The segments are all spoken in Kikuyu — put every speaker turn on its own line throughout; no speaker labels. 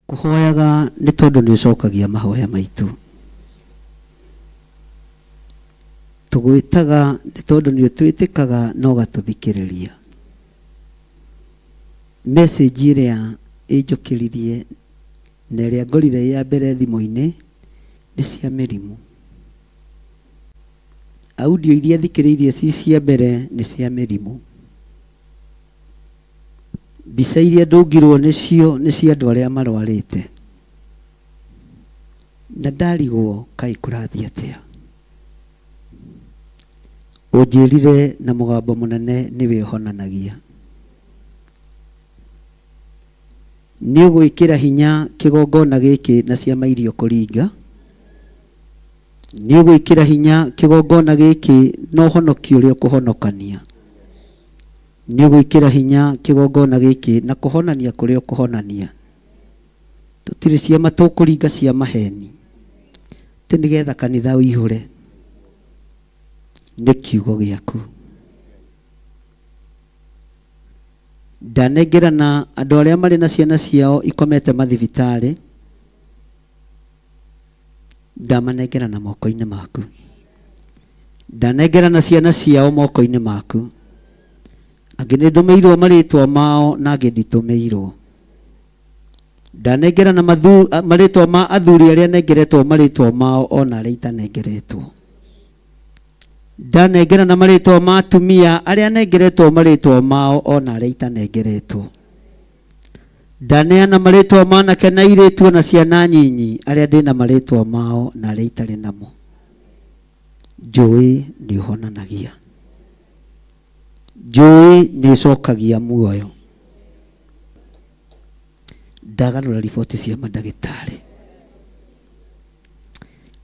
Kũhoyaga nĩ tondũ nĩ ũcokagia mahoya maitũ. Tũgwĩtaga nĩ tondũ nĩ ũtwĩtĩkaga na ũgatũthikĩrĩria. Message ĩrĩa ĩnjũkĩririe na ĩrĩa ngorire ĩ ya mbere thimũ-inĩ nĩ cia mĩrimũ. Audio iria thikĩrĩirie ci cia mbere nĩ cia mĩrimũ. Mbica iria ndũngirwo nĩcio nĩ cia andũ arĩa marwarĩte. Na ndarigwo kaĩ kũrathiĩ atĩa. Ũnjĩrire na mũgambo mũnene nĩwe ũhonanagia. Nĩ ũgwĩkĩra hinya kĩgongona gĩkĩ na ciama iria ũkũringa. Nĩ ũgwĩkĩra hinya kĩgongona gĩkĩ na ũhonoki ũrĩa ũkũhonokania. Nĩ ũgwĩkĩra hinya kĩgongona gĩkĩ na kũhonania kũrĩa ũkũhonania. Tũtirĩ ciama tũkũringa cia maheni atĩ nĩgetha kanitha ũihũre. Nĩ kiugo gĩaku. Ndanengerana andũ arĩa marĩ na ciana ciao ikomete mathibitarĩ, ndamanengerana moko-inĩ maku. Ndanengerana ciana ciao moko-inĩ maku. Angĩ nĩ ndũmĩirwo marĩtwa mao na angĩ nditũmĩirwo. Ndanengerana marĩtwa ma athuri arĩa nengeretwo marĩtwa mao ona arĩa itanengeretwo. Ndanengerana marĩtwa ma atumia arĩa nengeretwo marĩtwa mao ona arĩa itanengeretwo. Ndaneana marĩtwa ma anake na airĩtu ona ciana nyinyi arĩa ndĩna marĩtwa mao na arĩa itarĩ namo. Njũĩ nĩ ũhonanagia. Njũĩ nĩ ũcokagia muoyo. Ndagarũra riboti cia mandagĩtarĩ.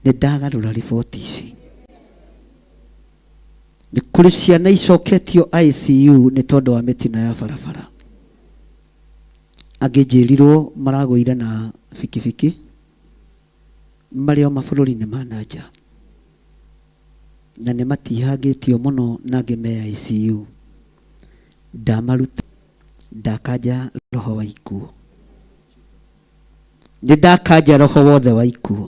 Nĩ ndagarũra riboti ici. Nĩ kũrĩ ciana icoketio ICU nĩ tondũ wa mĩtino ya barabara. Angĩ njĩrirwo maragũire na bikibiki marĩ o mabũrũri-inĩ ma na nja. Na nĩ matihangĩtio mũno na angĩ me ICU. Ndamaruta ndakanja roho wa ikuũ. Nĩ ndakanja roho wothe wa ikuũ.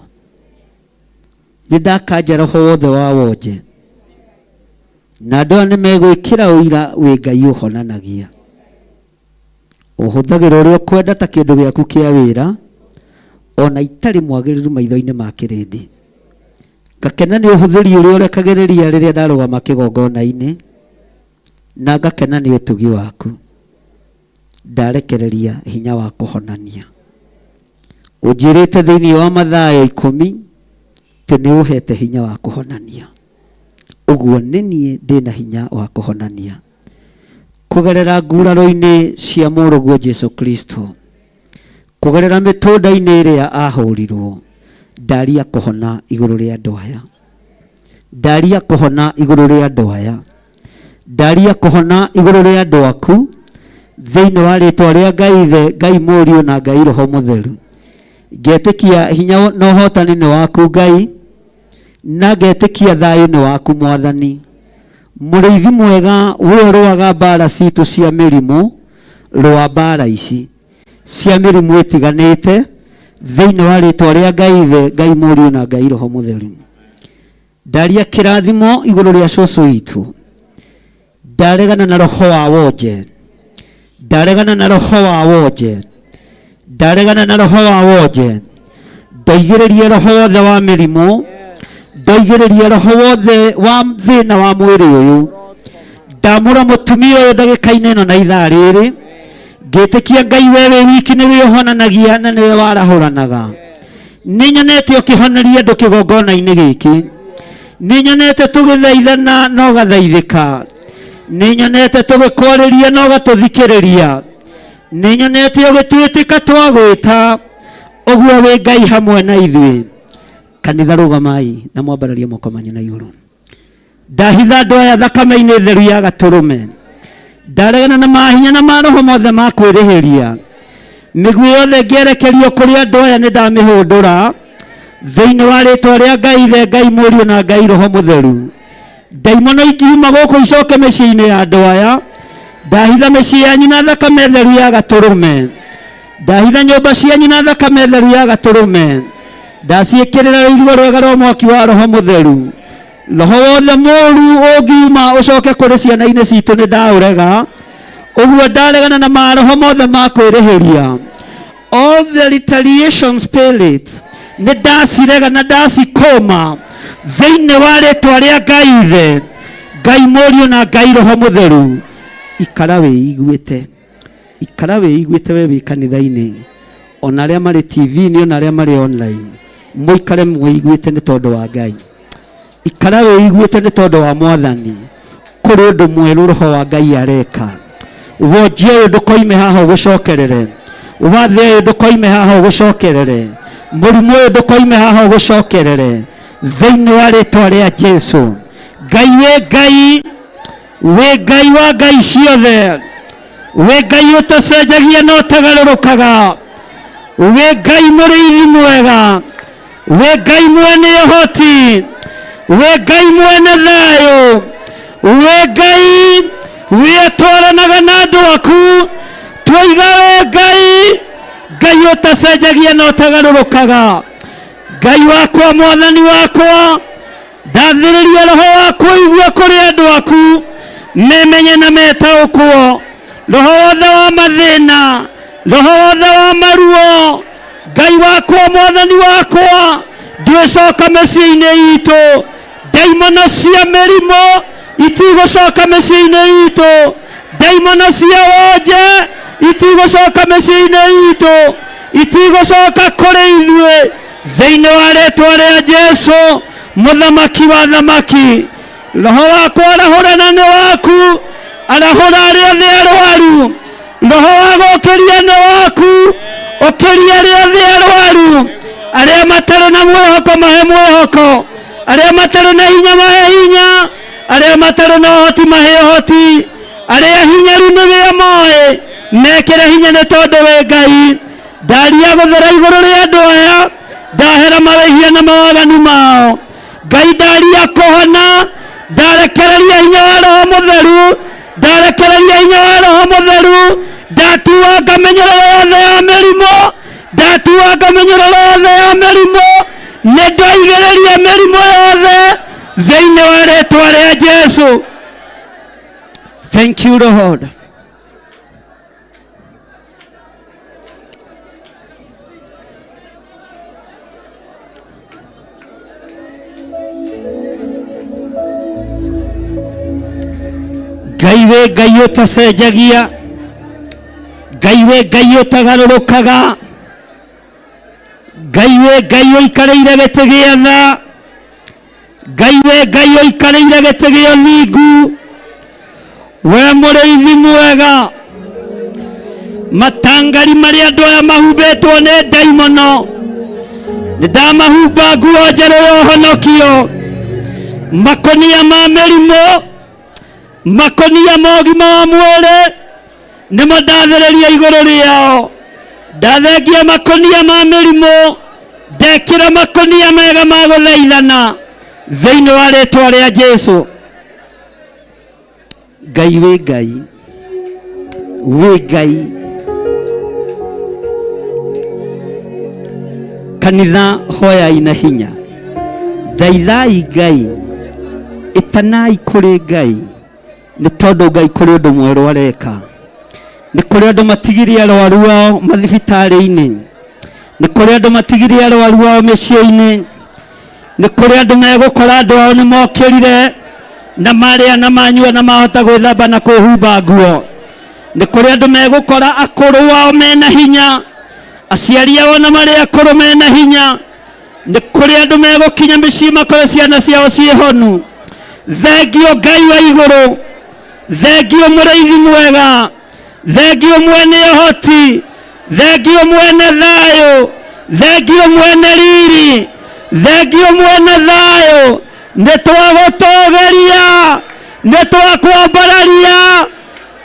Nĩ ndakanja roho wothe wa wonje. Na andũ aya nĩ megwĩkĩra ũira wĩ Ngai ũhonanagia. Ũhũthagĩra ũrĩa ũkwenda ta kĩndũ gĩaku kĩa wĩra, ona itarĩ mwagĩrĩru maitho-inĩ ma kĩrĩndĩ. Ngakena nĩ ũhũthĩri ũrĩa ũrekagĩrĩria rĩrĩa ndarũgama kĩgongona-inĩ, na ngakena nĩ ũtugi waku. Ndarekereria hinya wa kũhonania. Ũnjĩrĩte thĩinĩ wa Mathayo ikũmi atĩ nĩ ũhete hinya wa kũhonania. Ũguo nĩ niĩ ndĩna hinya wa kũhonania. Kũgerera nguraro-inĩ cia mũrũguo Jesu Kristo, kũgerera mĩtũnda-inĩ ĩrĩa ahũrirwo, ndaria kũhona igũrũ rĩa andũ aya. Ndaria kũhona igũrũ rĩa andũ aya. Ndaria kũhona igũrũ rĩa andũ aku thĩinĩ wa rĩtwa rĩa Ngai Ithe, Ngai Mũriũ na Ngai Roho Mũtheru. Ngetĩkia hinya na ũhotani nĩ waku Ngai, na ngetĩkia thayũ nĩ waku Mwathani. Mũrĩithi mwega we ũrũaga mbara citũ cia mĩrimũ, rũa mbara ici cia mĩrimũ ĩtiganĩte thĩinĩ wa rĩtwa rĩa Ngai Ithe, Ngai Mũriũ na Ngai Roho Mũtheru. Ndaria kĩrathimo igũrũ rĩa cũcũ witũ. Ndaregana na roho wa wonje. Ndaregana na roho wa wonje. Ndaregana na roho wa wonje. Ndoigĩrĩria roho wothe wa mĩrimũ. Ndoigĩrĩria roho wothe wa thĩna wa mwĩrĩ ũyũ. Ndamũra mũtumia ũyũ ndagĩka-inĩ ĩno na ithaa rĩrĩ. Ngĩtĩkia Ngai we wĩ wiki nĩwe ũhonanagia na nĩwe warahũranaga. Nĩ nyonete ũkĩhoneria andũ kĩgongona-inĩ gĩkĩ. Nĩ nyonete tũgĩthaithana na ũgathaithĩka. Nĩ nyonete tũgĩkwarĩria na ũgatũthikĩrĩria. Nĩ nyonete ũgĩtwĩtĩka twagwĩta. Ũguo wĩ Ngai hamwe na ithuĩ. Kanitha rũgamai na mwambararie moko manyu na igũrũ. Ndahitha andũ aya thakame-inĩ theru ya gatũrũme. Ndaregana na mahinya na maroho mothe ma kwĩrĩhĩria. Mĩguĩ yothe ĩngĩerekerio kũrĩ andũ aya nĩ ndamĩhũndũra thĩinĩ wa rĩtwa rĩa Ngai Ithe, Ngai Mũriũ na Ngai Roho Mũtheru. Ndaimono ingiuma gũkũ icoke mĩciĩ-inĩ ya andũ aya, ndahitha mĩciĩ yanyu na thakame theru ya gatũrũme. Ndahitha nyũmba cianyu na thakame theru ya gatũrũme. Ndaciĩkĩrĩra rũirigo rwega rwa mwaki wa Roho Mũtheru. Roho wothe mũũru ũngiuma ũcoke kũrĩ ciana-inĩ citũ nĩ ndaũrega. Ũguo ndaregana na maroho mothe ma kwĩrĩhĩria. All the retaliation spirit nĩ ndacirega na ndacikũma thĩinĩ wa rĩtwa rĩa Ngai Ithe, Ngai Mũriũ na Ngai Roho Mũtheru. Ikara wĩiguĩte, ikara wĩiguĩte we wĩ kanitha-inĩ, ona arĩa marĩ TV-inĩ ona arĩa marĩ online, mũikare mwĩiguĩte nĩ tondũ wa Ngai. Ikara wĩiguĩte nĩ tondũ wa Mwathani. Kũrĩ ũndũ mwerũ Roho wa Ngai areka. Wonjia ũyũ ndũkoime haha ũgũcokerere. Wathe ũyũ ndũkoime haha ũgũcokerere. Mũrimũ ũyũ ndũkoime haha ũgũcokerere. Thĩinĩ wa rĩtwa rĩa Jesu. Ngai wĩ Ngai, wĩ Ngai wa Ngai ciothe. Wĩ Ngai ũtacenjagia na ũtagarũrũkaga. Wĩ Ngai mũrĩithi mwega. Wĩ Ngai mwene ũhoti. Wĩ Ngai mwene thayũ. Wĩ Ngai wĩtwaranaga na andũ aku. Twaiga wĩ Ngai, Ngai ũtacenjagia na ũtagarũrũkaga. Ngai wakwa, Mwathani wakwa, ndathĩrĩria roho waku ũigue kũrĩ andũ aku memenye na metaũkwo. Roho wothe wa mathĩna, roho wothe wa maruo, Ngai wakwa, Mwathani wakwa, ndwĩcoka mĩciĩ-inĩ itũ. Ndaimono cia mĩrimũ itigũcoka mĩciĩ-inĩ itũ. Ndaimono cia wonje itigũcoka mĩciĩ-inĩ itũ, itigũcoka kũrĩ ithuĩ thĩinĩ wa rĩtwa rĩa Jesu mũthamaki wa thamaki. Roho wakwa arahũrana nĩ waku, arahũra arĩa othe arwaru. Roho wa gũkĩria nĩ waku, ũkĩria arĩa othe arwaru. Arĩa matarĩ na mwĩhoko mahe mwĩhoko, arĩa matarĩ na hinya mahe hinya, arĩa matarĩ na ũhoti mahe ũhoti, arĩa hinyaru nĩ wĩa moĩ mekĩre hinya nĩ tondũ wĩ Ngai. Ndaria gũthera igũrũ rĩa andũ aya, ndahera mawĩhia na mawaganu mao. Ngai ndaria kũhona, ndarekereria hinya wa Roho Mũtheru, ndarekereria hinya wa Roho Mũtheru, ndatuanga mĩnyororo yothe ya mĩrimũ, ndatuanga mĩnyororo yothe ya mĩrimũ, nĩ ndaigĩrĩria mĩrimũ yothe thĩinĩ wa rĩtwa rĩa Jesu. Thank you Lord. Ngai wĩ Ngai ũtacenjagia, Ngai wĩ Ngai ũtagarũrũkaga, Ngai wĩ Ngai ũikarĩire gĩtĩ gĩa tha, Ngai wĩ Ngai ũikarĩire gĩtĩ gĩa ũthingu, we mũrĩithi mwega. Matangari marĩa andũ aya mahumbĩtwo nĩ ndaimono, nĩ ndamahumba nguo njerũ ya ũhonokio. Makũnia ma mĩrimũ, makũnia ma ũgima wa mwĩrĩ nĩmo ndathĩrĩria igũrũ rĩao. Ndathengia makũnia ma mĩrimũ, ndekĩra makũnia mega ma gũthaithana thĩinĩ wa rĩtwa rĩa Jesu. Ngai wĩ Ngai, wĩ Ngai. Kanitha hoyai na hinya, thaithai Ngai, ĩtanai kũrĩ Ngai, nĩ tondũ Ngai kũrĩ ũndũ mwerũ areka. Nĩ kũrĩ andũ matigire arwaru ao mathibitarĩ-inĩ, nĩ kũrĩ andũ matigire arwaru ao mĩciĩ-inĩ, nĩ kũrĩ andũ megũkora andũ ao nĩ mokĩrire na marĩa na manyua na mahota gwĩthamba na kwĩhumba nguo. Nĩ kũrĩ andũ megũkora akũrũ ao mena hinya, aciari ao na marĩ akũrũ mena hinya. Nĩ kũrĩ andũ megũkinya mĩciĩ makore ciana ciao ciĩ honu. Thengio Ngai wa igũrũ, thengio mũrĩithi mwega, thengio mwene ũhoti, thengio mwene thayũ, thengio mwene riri, thengio mwene thayũ. Nĩ twagũtũgĩria, nĩ twakwambararia,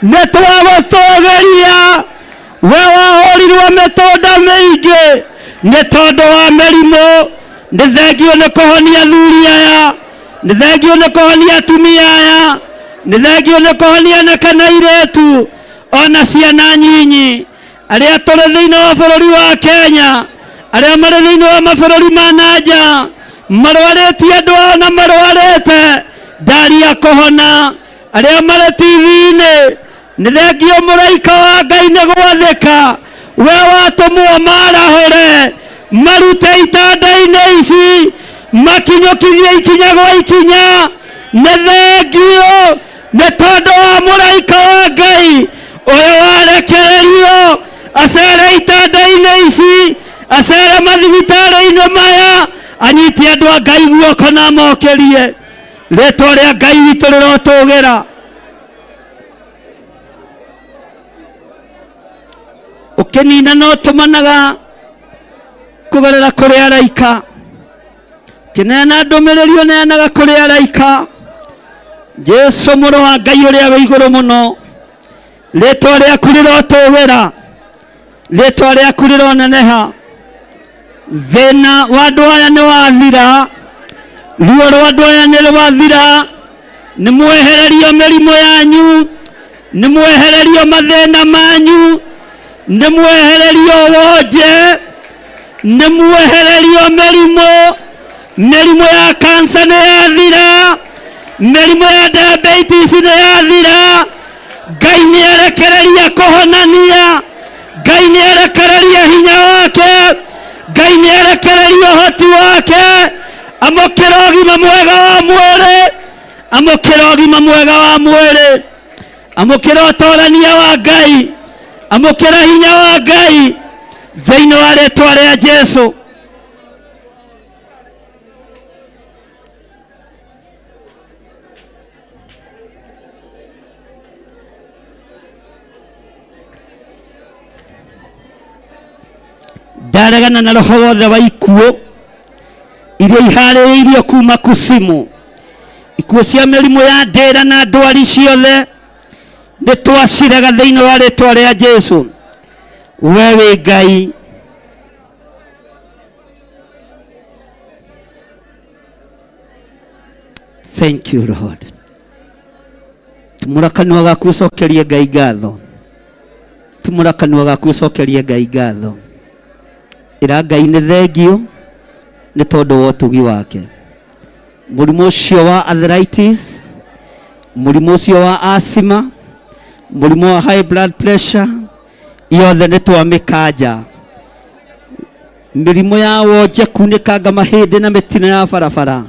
nĩ twagũtũgĩria. We wahũrirwo mĩtũnda mĩingĩ nĩ tondũ wa mĩrimũ. Nĩ thengio nĩ kũhonia athuri aya, nĩ thengio nĩ kũhonia atumia aya, nĩ thengio nĩ kũhonia anake na airĩtu ona ciana nyinyi. Arĩa tũrĩ thĩinĩ wa bũrũri wa Kenya, arĩa marĩ thĩinĩ wa mabũrũri ma na nja, marwarĩtie andũ ao na marwarĩte, ndaria kũhona. Arĩa marĩ TV-inĩ, nĩ thengio mũraika wa Ngai nĩ gwathĩka. We watũmwo marahũre, marute itanda-inĩ ici, makinyũkithie ikinya gwa ikinya. Nĩ thengio nĩ tondũ wa mũraika wa Ngai ũyũ warekererio acere itanda-inĩ ici, acere mathibitarĩ-inĩ maya, anyite andũ a Ngai guoko na amokĩrie. Rĩtwa rĩa Ngai witũ rĩrotũgĩra. Ũkĩnina no tũmanaga kũgerera kũrĩ araika, kĩneana ndũmĩrĩri ũneanaga kũrĩ araika. Jesu mũrũ wa Ngai ũrĩa wĩ igũrũ mũno, rĩtwa rĩaku rĩrotũgĩra, rĩtwa rĩaku rĩroneneha. Thĩna wa andũ aya nĩ wathira, ruo rwa andũ aya nĩ rwathira. Nĩ mwehererio mĩrimũ yanyu, nĩ mwehererio mathĩna manyu, nĩ mwehererio wonje, nĩ mwehererio mĩrimũ. Mĩrimũ ya kansa nĩ yathira, mĩrimũ ya diabetes nĩ yathira. Ngai nĩ arekereria kũhonania, Ngai nĩ arekereria hinya wake, Ngai nĩ arekereria ũhoti wake. Amũkĩra ũgima mwega wa mwĩrĩ, amũkĩra ũgima mwega wa mwĩrĩ, amũkĩra ũtorania wa Ngai, amũkĩra hinya wa Ngai thĩinĩ wa rĩtwa rĩa Jesu. Ndaregana na roho wothe wa ikuũ iria iharĩrĩirio kuma kusimu, ikuũ cia mĩrimũ ya ndĩra na ndwari ciothe nĩ twacirega thĩinĩ wa rĩtwa rĩa Jesu. We wĩ Ngai. Thank you Lord. Tumũra kanua gaku ũcokerie Ngai ngatho. Tumũra kanua gaku ũcokerie Ngai ngatho. Ĩra Ngai nĩ thengio nĩ tondũ wa ũtugi wake. Mũrimũ ũcio wa arthritis, mũrimũ ũcio wa asthma, mũrimũ wa high blood pressure, yothe nĩ twamĩkanja. Mĩrimũ ya wonje, kunĩkanga mahĩndĩ na mĩtino ya barabara,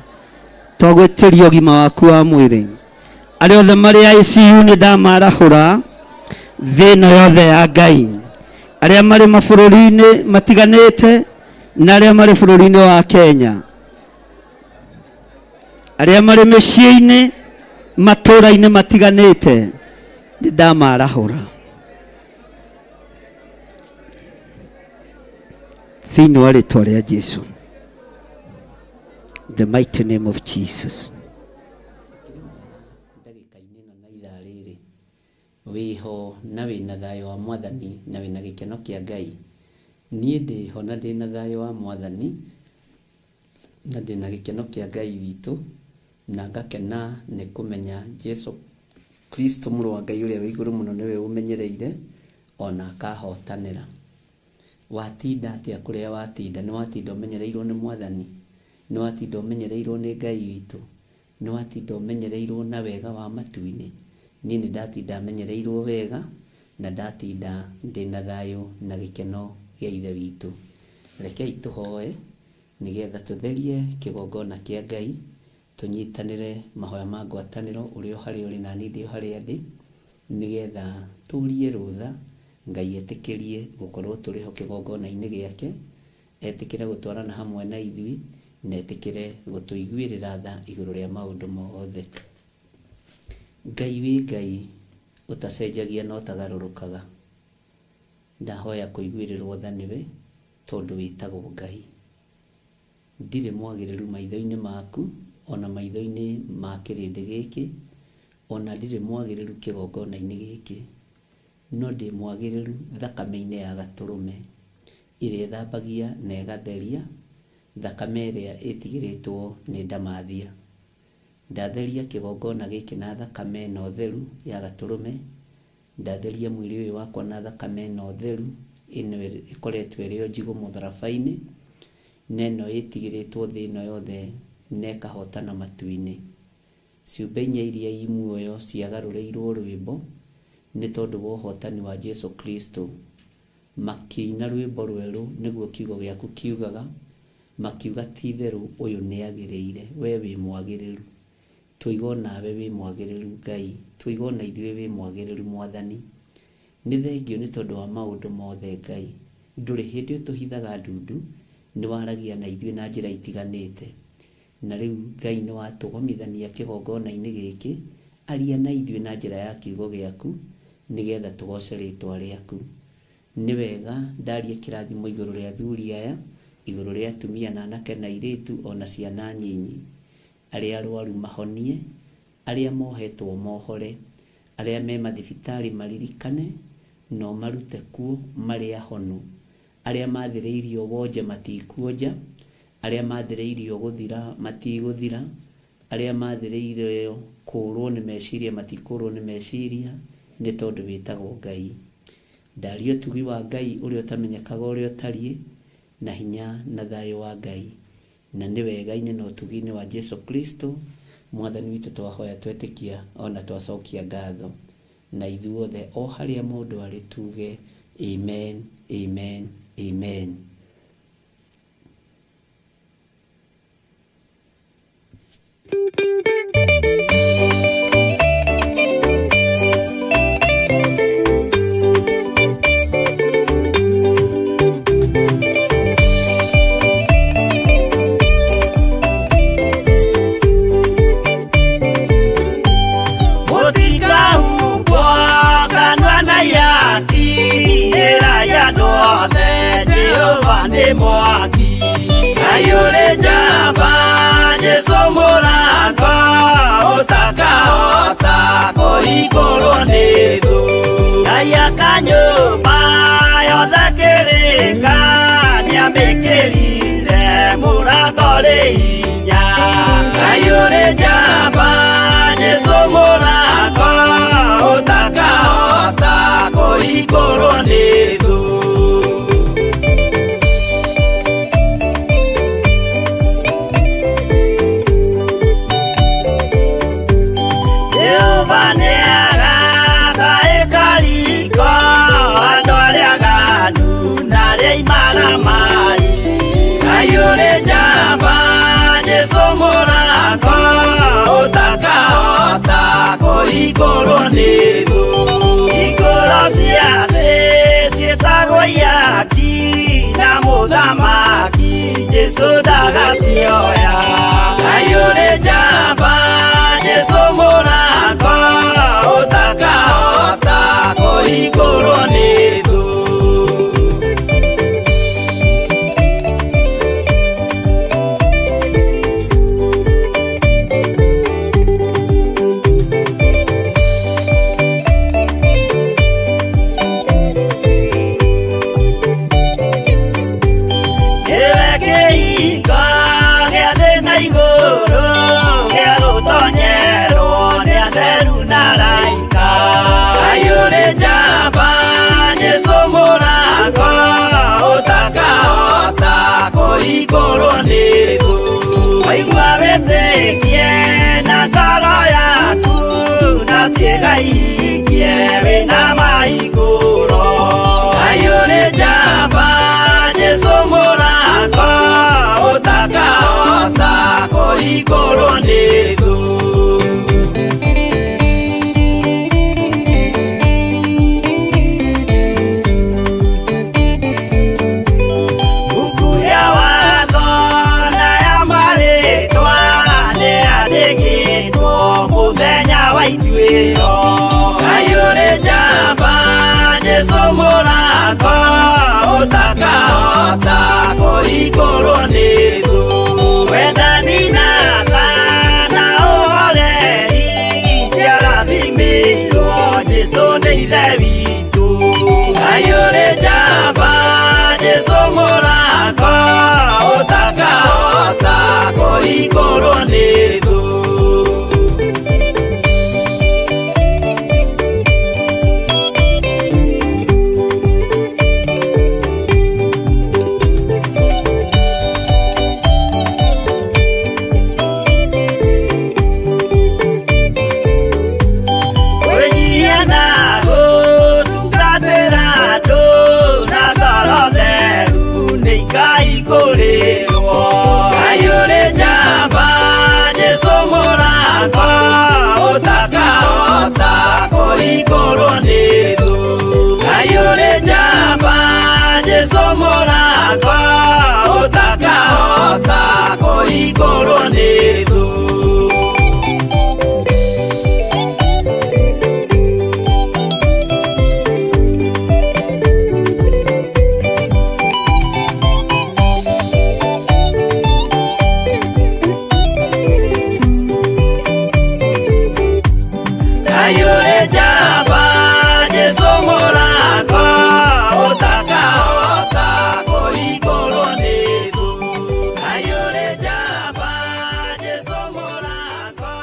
twagwĩtĩria ũgima waku wa mwĩrĩ. Arĩa othe marĩ ICU nĩ ndamarahũra thĩ ĩno yothe ya Ngai. Arĩa marĩ mabũrũri-inĩ matiganĩte na arĩa marĩ bũrũri-inĩ wa Kenya, arĩa marĩ mĩciĩ-inĩ matũũra-inĩ matiganĩte, nĩ ndamarahũra thĩinĩ wa rĩtwa rĩa Jesu. The mighty name of Jesus.
Ndagĩka-inĩ ĩno na ithaa rĩrĩ, wĩho na wĩna thayũ wa Mwathani na wĩna gĩkeno kĩa Ngai. Niĩ ndĩho na ndĩna thayũ wa Mwathani na ndĩna gĩkeno kĩa Ngai witũ, na ngakena nĩ kũmenya Jesu Kristo mũrũ wa Ngai ũrĩa wĩ igũrũ mũno nĩwe ũmenyereire ona akahotanĩra. Watinda atĩa kũrĩa watinda? Nĩ watinda ũmenyereirwo nĩ Mwathani? Nĩ watinda ũmenyereirwo nĩ Ngai witũ? Nĩ watinda ũmenyereirwo na wega wa matu-inĩ? Niĩ nĩ ndatinda menyereirwo wega na ndatinda ndĩna thayũ na gĩkeno gĩa Ithe witũ. Rekei tũhoe nĩgetha tũtherie kĩgongona kĩa Ngai, tũnyitanĩre mahoya ma ngwatanĩro ũrĩ o harĩa ũrĩ na niĩ ndĩ o harĩa ndĩ, nĩgetha tũrie rũtha Ngai etĩkĩrie gũkorwo tũrĩ ho kĩgongona-inĩ gĩake, etĩkĩre gũtwarana hamwe na ithuĩ, na etĩkĩre gũtũiguĩrĩra tha igũrũ rĩa maũndũ mothe. Ngai wĩ Ngai ũtacenjagia na ũtagarũrũkaga. Ndahoya kũiguĩrĩrwo tha nĩwe tondũ wĩtagwo Ngai. Ndirĩ mwagĩrĩru maitho-inĩ maku, o na maitho-inĩ ma kĩrĩndĩ gĩkĩ, o na ndirĩ mwagĩrĩru kĩgongona-inĩ gĩkĩ, no ndĩ mwagĩrĩru thakame-inĩ ya Gatũrũme, ĩrĩa ĩthambagia na ĩgatheria, thakame ĩrĩa ĩtigĩrĩtwo nĩ ndamathia. Ndatheria kĩgongona gĩkĩ na thakame ĩno theru ya Gatũrũme, ndatheria mwĩrĩ ũyũ wakwa na thakame ĩno theru. Ĩno ĩkoretwo ĩrĩ o njigũ mũtharaba-inĩ, na ĩno ĩtigĩrĩtwo thĩ ĩno yothe na ĩkahotana matu-inĩ. Ciũmbe inya iria i muoyo ciagarũrĩirwo rwĩmbo nĩ tondũ wa ũhotani wa Jesu Kristo. Makĩina rwĩmbo rwerũ nĩguo kiugo gĩaku kiugaga, makiuga ti-itherũ ũyũ nĩagĩrĩire, we wĩ mwagĩrĩru. Tũiga onawe wĩ mwagĩrĩru Ngai, tũiga ona ithuĩ wĩ mwagĩrĩru Mwathani. Nĩ thengio nĩ tondũ wa maũndũ mothe Ngai. Ndũrĩ hĩndĩ ũtũhithaga ndundu, nĩ waragia na ithuĩ na njĩra itiganĩte. Na rĩu Ngai nĩ watũgomithania kĩgongona-inĩ gĩkĩ, aria na ithuĩ na njĩra ya kiugo gĩaku, nĩgetha tũgoce rĩtwa rĩaku. Nĩ wega ndarie kĩrathimo igũrũ rĩa athuri aya, igũrũ rĩa atumia na anake na airĩtu ona ciana nyinyi. Arĩa arwaru mahonie, arĩa mohetwo mohore, arĩa me mathibitarĩ maririkane, no marute kuo marĩ ahonu. Arĩa mathĩrĩirio wonje matikuonja, arĩa mathĩrĩirio gũthira matigũthira, arĩa mathĩrĩirio kũũrwo nĩ meciria matikũũrwo nĩ meciria, nĩ tondũ wĩtagwo Ngai. Ndaria ũtugi wa Ngai ũrĩa ũtamenyekaga ũrĩa ũtariĩ, na hinya na thayũ wa Ngai. Na nĩ wega-inĩ na ũtugi-inĩ wa Jesu Kristo Mwathani witũ twahoya twetĩkia ona twacokia ngatho. Na ithuothe o harĩa mũndũ arĩ tuge amen, amen, amen.
Mũtikahumbwo kanua na ihaki, ĩra ya andũ othe Jehova nĩ mwaki. Ngai ũrĩ njamba, Jesũ mũrango, ũtakahota kũhingũrwo nĩ thũ. Ngai aka nyũmba yothe kĩrĩka, nĩamĩkĩrire mũrango rĩ hinya. Ngai ũrĩ njamba, Jesũ mũrango, ũtakahota kũhingũrwo nĩ thũ. Jehova nĩagaka ĩkariko, andũ arĩa aganu na arĩa imaramari. Ngai ũrĩ njamba, Jesũ mũrango, ũtakahota kũhingũrwo nĩ thũ. Hingũro cia thĩ ciĩtagwo ihaki, na mũthamaki Jesũ ndagacioya. Ngai ũrĩ njamba, Jesũ mũrango, ũtakahota kũhingũrwo nĩ thũ. Nĩwe kĩhingo gĩa thĩ na igũrũ, gĩa gũtonyerwo nĩ atheru na araika. Ngai ũrĩ njamba, Jesũ mũrango, ũtakahota kũhingũrwo nĩ thũ. Waigua wĩtĩkie na ngoro yaku, na ciĩga ihingie wĩna mahingũro. Ngai ũrĩ njamba, Jesũ mũrango, ũtakahota kũhingũrwo nĩ thũ. Mbuku ya watho na ya marĩtwa nĩyandĩkĩtwo mũthenya wa ituĩro. Ngai ũrĩ njamba, Jesũ mũrango, ũtakahota kũhingũrwo nĩ thũ. Wendani na tha na ũhoreri ciarathimĩirwo Jesũ nĩ Ithe witũ. Ngai ũrĩ njamba, Jesũ mũrango, ũtakahota kũhingũrwo nĩ thũ. Mũrango ũtakahota kũhingũrwo nĩ thũ. Kayure njamba Jesũ mũrango ũtakahota kũhingũrwo nĩ thũ. Kayure njamba Jesũ mũrango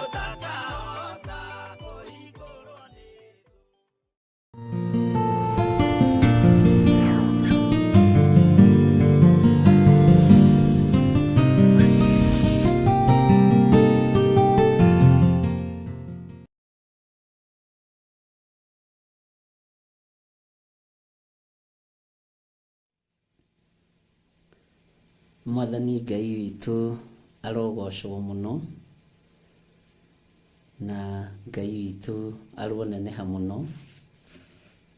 ũtakahota kũhingũrwo nĩ thũ.
Mwathani Ngai witũ arogocwo mũno, na Ngai witũ aroneneha mũno,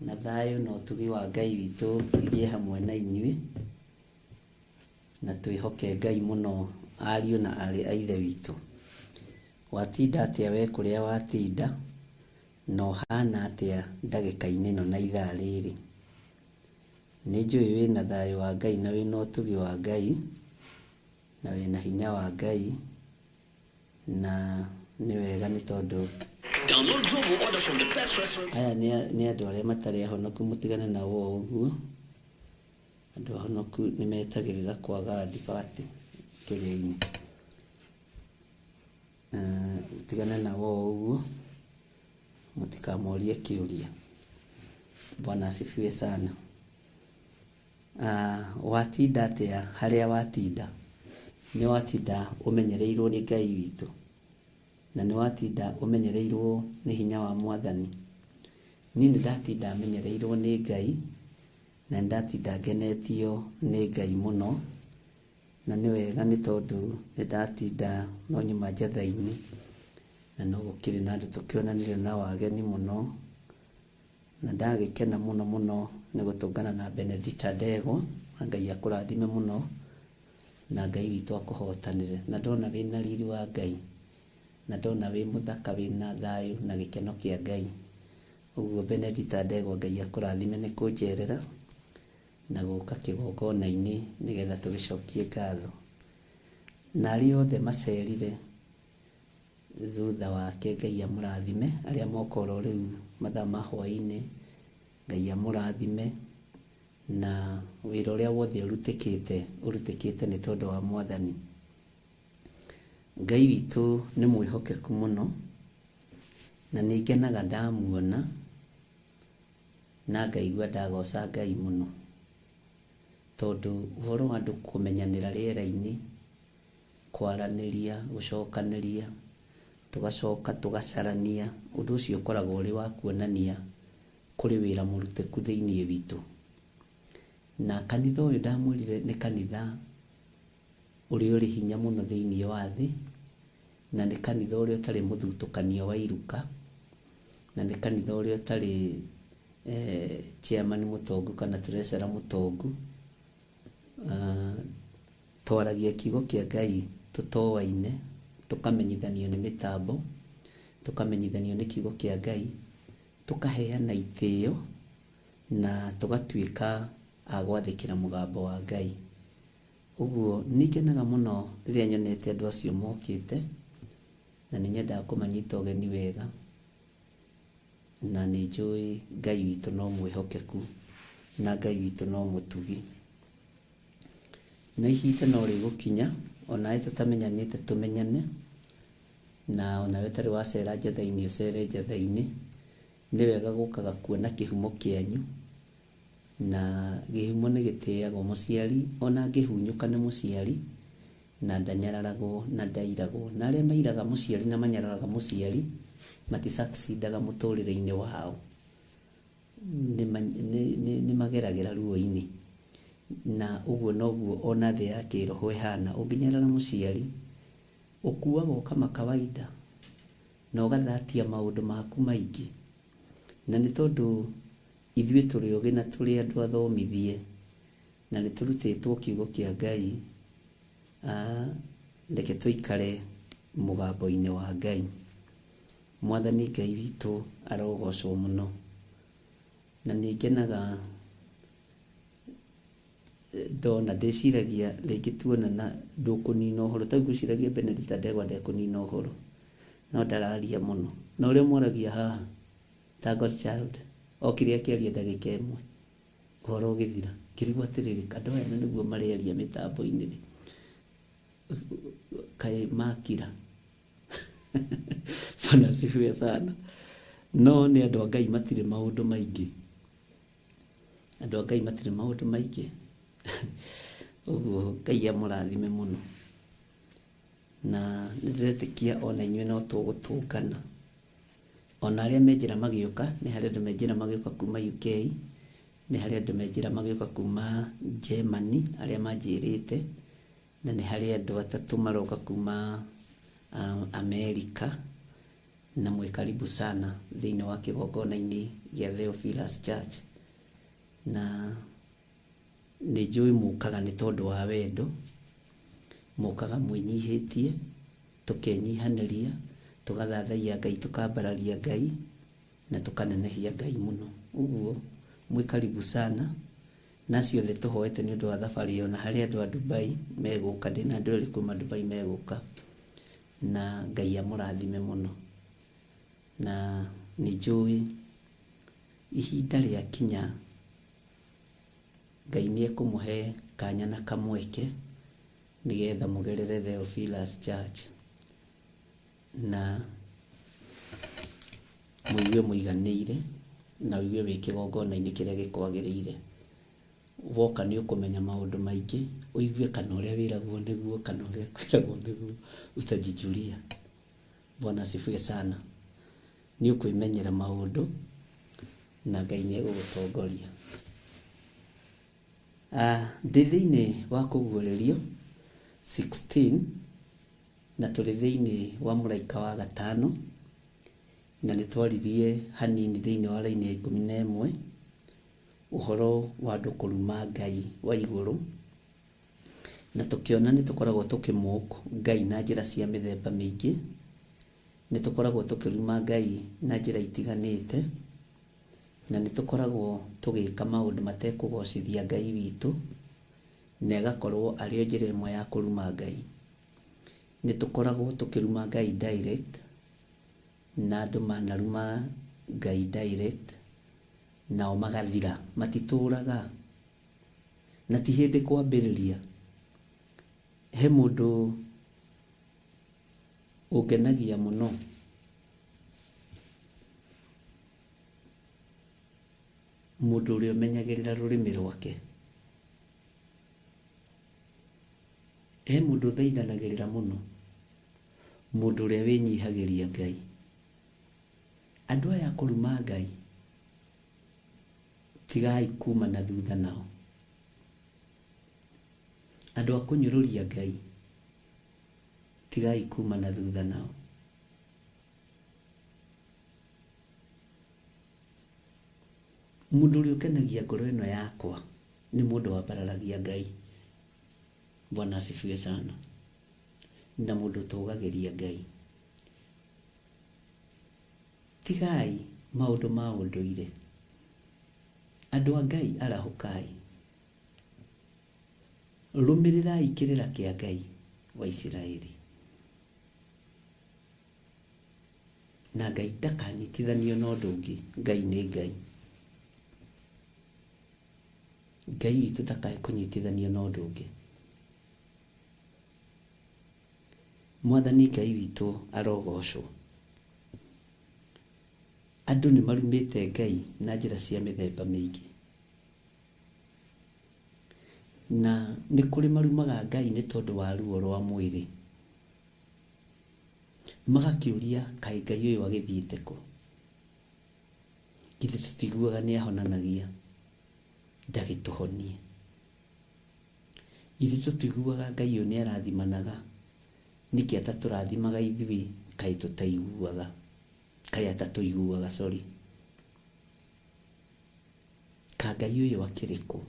na thayũ na ũtugi wa Ngai witũ igĩe hamwe na inyuĩ, na twĩhoke Ngai mũno ariũ na aarĩ a Ithe witũ. Watinda atĩa we kũrĩa watinda, na ũhana atĩa ndagĩka-inĩ ĩno na ithaa rĩrĩ? Nĩ njũĩ wĩna thayũ wa Ngai na wĩna ũtugi wa Ngai na wĩna hinya wa Ngai, na nĩ wega nĩ tondũ aya nĩ andũ arĩa matarĩ ahonoku, mũtigane nao o ũguo. Andũ ahonoku nĩ metagĩrĩra kwaga adivati kĩrĩa-inĩ. Mũtigane nao o ũguo, mũtikamorie kĩũria. Bwana asifiwe sana. Watinda atĩa harĩa watinda? Nĩ watinda ũmenyereirwo nĩ Ngai witũ, na nĩ watinda ũmenyereirwo nĩ hinya wa Mwathani. Niĩ nĩ ndatinda menyereirwo nĩ Ngai, na nĩ ndatinda ngenetio nĩ Ngai mũno, na nĩ wega nĩ tondũ nĩ ndatinda no nyuma njatha-inĩ, na no gũkĩrĩ na andũ tũkĩonanire nao ageni mũno, na ndagĩkena mũno mũno nĩ gũtũngana na Benedicta Ndegwa, na Ngai akũrathime mũno, na Ngai witũ akũhotanĩre. Na ndona wĩna riri wa Ngai, na ndona wĩ mũthaka wĩna thayũ na gĩkeno kĩa Ngai. Ũguo Benedicta Ndegwa Ngai akũrathime nĩ kũnjerera na gũka kĩgongona-inĩ nĩgetha tũgĩcokie ngatho. Na arĩa othe macerire thutha wake Ngai amũrathime, arĩa moka oro rĩu mathaa ma hwaĩ-inĩ Ngai amũrathime, na wĩra ũrĩa wothe ũrutĩkĩte ũrutĩkĩte nĩ tondũ wa Mwathani. Ngai witũ nĩ mwĩhokeku mũno, na nĩ ngenaga ndamuona, na ngaigua ndagoca Ngai mũno, tondũ ũhoro wa andũ kũmenyanĩra rĩera-inĩ, kwaranĩria, gũcokanĩria, tũgacoka tũgacarania, ũndũ ũcio ũkoragwo ũrĩ wa kuonania kũrĩ wĩra mũrutĩku thĩinĩ witũ. Na kanitha ũyũ ndamwĩrire nĩ kanitha ũrĩa ũrĩ hinya mũno thĩinĩ wa thĩ, na nĩ kanitha ũrĩa ũtarĩ mũthutũkanio wa iruka, na nĩ kanitha ũrĩa ũtarĩ chairman mũtongu kana treasurer mũtongu. Twaragia kiugo kĩa Ngai tũtoaine, tũkamenyithanio nĩ mĩtambo, tũkamenyithanio nĩ kiugo kĩa Ngai, tũkaheana itĩo na tũgatuĩka a gwathĩkĩra mũgambo wa Ngai. Ũguo nĩ ngenaga mũno rĩrĩa nyonete andũ acio mokĩte, na nĩ nyendaga kũmanyita ũgeni wega, na nĩ njũĩ Ngai witũ no mwĩhokeku, na Ngai witũ no mũtugi. Na ihinda no rĩgũkinya onawe tũtamenyanĩte tũmenyane, na onawe ũtarĩ wacera njatha-inĩ ũcere njatha-inĩ. Nĩ wega gũkaga kuona kĩhumo kĩanyu, na kĩhumo nĩ gĩtĩagwo mũciari, ona angĩhunyũka nĩ mũciari, na ndanyararagwo na ndairagwo. Na arĩa mairaga mũciari na manyararaga mũciari mati-succeedaga mũtũrĩre-inĩ wao, nĩ mageragĩra ruo-inĩ. Na ũguo noguo ona thĩ ya kĩroho ĩhana, ũngĩnyarara mũciari ũkuaga o kama kawaida, na ũgathatia maũndũ maku maingĩ. Na nĩ tondũ ithuĩ tũrĩ ogĩ na tũrĩ andũ athomithie, Na nĩ tũrutĩtwo kiugo kĩa Ngai, reke tũikare mũgambo-inĩ wa Ngai. Mwathani Ngai witũ arogocwo mũno. Na nĩ ngenaga ndona, ndĩciragia rĩngĩ tuonana ndũkũnina ũhoro. Ta rĩu ngwĩciragia Benedicta Ndegwa ndekũnina ũhoro, no ndararia mũno. Na ũrĩa mwaragia haha ta God child, okire akĩaria ndagĩka ĩmwe, ũhoro ũgĩthira. Ngĩrigwo atĩrĩrĩ, andũ aya na nĩguo marearia mĩtambo-inĩ rĩ, kaĩ makira? Bwana asifiwe sana. No nĩ andũ a Ngai matirĩ maũndũ maingĩ. Andũ a Ngai matirĩ maũndũ maingĩ. Ũguo Ngai amũrathime mũno. Na nĩ ndĩretĩkia ona inyuĩ no tũgũtũngana. Ona arĩa me njĩra magĩũka, nĩ harĩ andũ me njĩra magĩũka kuma UK, nĩ harĩ andũ me njĩra magĩũka kuma Germany, arĩa manjĩrĩte, na nĩ harĩ andũ atatũ maroka kuma America, na mwĩ karibu sana thĩinĩ wa kĩgongona-inĩ gĩa Theophilus Church. Na nĩ njũĩ mũkaga nĩ tondũ wa wendo, mũkaga mwĩnyihĩtie, tũkenyihanĩria, tũgathathaiya Ngai, tũkambararia Ngai, na tũkanenehia Ngai mũno. Ũguo mwĩ karibu sana. Na acio othe tũhoete nĩ ũndũ wa thabarĩ ĩyo, na harĩ andũ a Dubai megũka, ndĩna andũ erĩ kuma Dubai megũka, na Ngai amũrathime mũno. Na nĩ njũĩ ihinda rĩakinya Ngai nĩ ekũmũhe kanya na kamweke nĩgetha mũgerere Theophilus Church na mũigue mũiganĩire na ũigue wĩ kĩgongona-inĩ kĩrĩa gĩkwagĩrĩire. Woka nĩ ũkũmenya maũndũ maingĩ, ũigue kana ũrĩa wĩragwo nĩguo kana ũrĩa kwĩragwo nĩguo, utajijulia. Bwana asifiwe sana. Nĩ ũkwĩmenyera maũndũ na Ngai nĩ egũgũtongoria. Ndĩ thĩinĩ wa kũguũrĩrio 16 na tũrĩ thĩinĩ wa mũraika wa gatano, na nĩ twaririe hanini thĩinĩ wa raini ya 11 ũhoro wa andũ kũruma Ngai wa igũrũ, na tũkĩona nĩ tũkoragwo tũkĩmũk Ngai na njĩra cia mĩthemba mĩingĩ, nĩ tũkoragwo tũkĩruma Ngai na njĩra itiganĩte, na nĩ tũkoragwo tũgĩka maũndũ matekũgocithia Ngai witũ, na ĩgakorwo arĩ o njĩra ĩmwe ya kũruma Ngai. Nĩ tũkoragwo tũkĩruma Ngai direct, na andũ manaruma Ngai direct, nao magathira, matitũraga. Na ti hĩndĩ kwambĩrĩria. He mũndũ ũngenagia mũno, mũndũ ũrĩa ũmenyagĩrĩra rũrĩmĩ rwake. He mũndũ ũthaithanagĩrĩra mũno, mũndũ ũrĩa wĩnyihagĩria Ngai. Andũ aya kũruma Ngai, tigai kuma na thutha nao. Andũ a kũnyũrũria Ngai, tigai kuma na thutha nao. Mũndũ ũrĩa ũkenagia ngoro ĩno yakwa nĩ mũndũ wambararagia Ngai. Bwana asifiwe sana. Na mũndũ ũtũgagĩria Ngai. Tigai maũndũ ma ũndũire. Andũ a Ngai arahũkai. Rũmĩrĩrai kĩrĩra kĩa Ngai wa Isiraeli. Na Ngai ndakanyitithanio na ũndũ ũngĩ. Ngai nĩ Ngai. Ngai witũ ndakae kũnyitithanio na ũndũ ũngĩ. Mwathani Ngai witũ arogocwo. Andũ nĩ marumĩte Ngai na njĩra cia mĩthemba mĩingĩ. Na nĩ kũrĩ marumaga Ngai nĩ tondũ wa ruo rwa mwĩrĩ. Magakĩũria kaĩ Ngai ũyũ agĩthiĩte kũ? Githĩ tũtiguaga nĩ ahonanagia, ndagĩtũhonie. Githĩ tũtiguaga Ngai ũyũ nĩ arathimanaga, nĩkĩ atatũrathimaga ithuĩ kaĩ tũtaiguaga, kaĩ atatũiguaga, sorry. Ka Ngai ũyũ akĩrĩ kũ?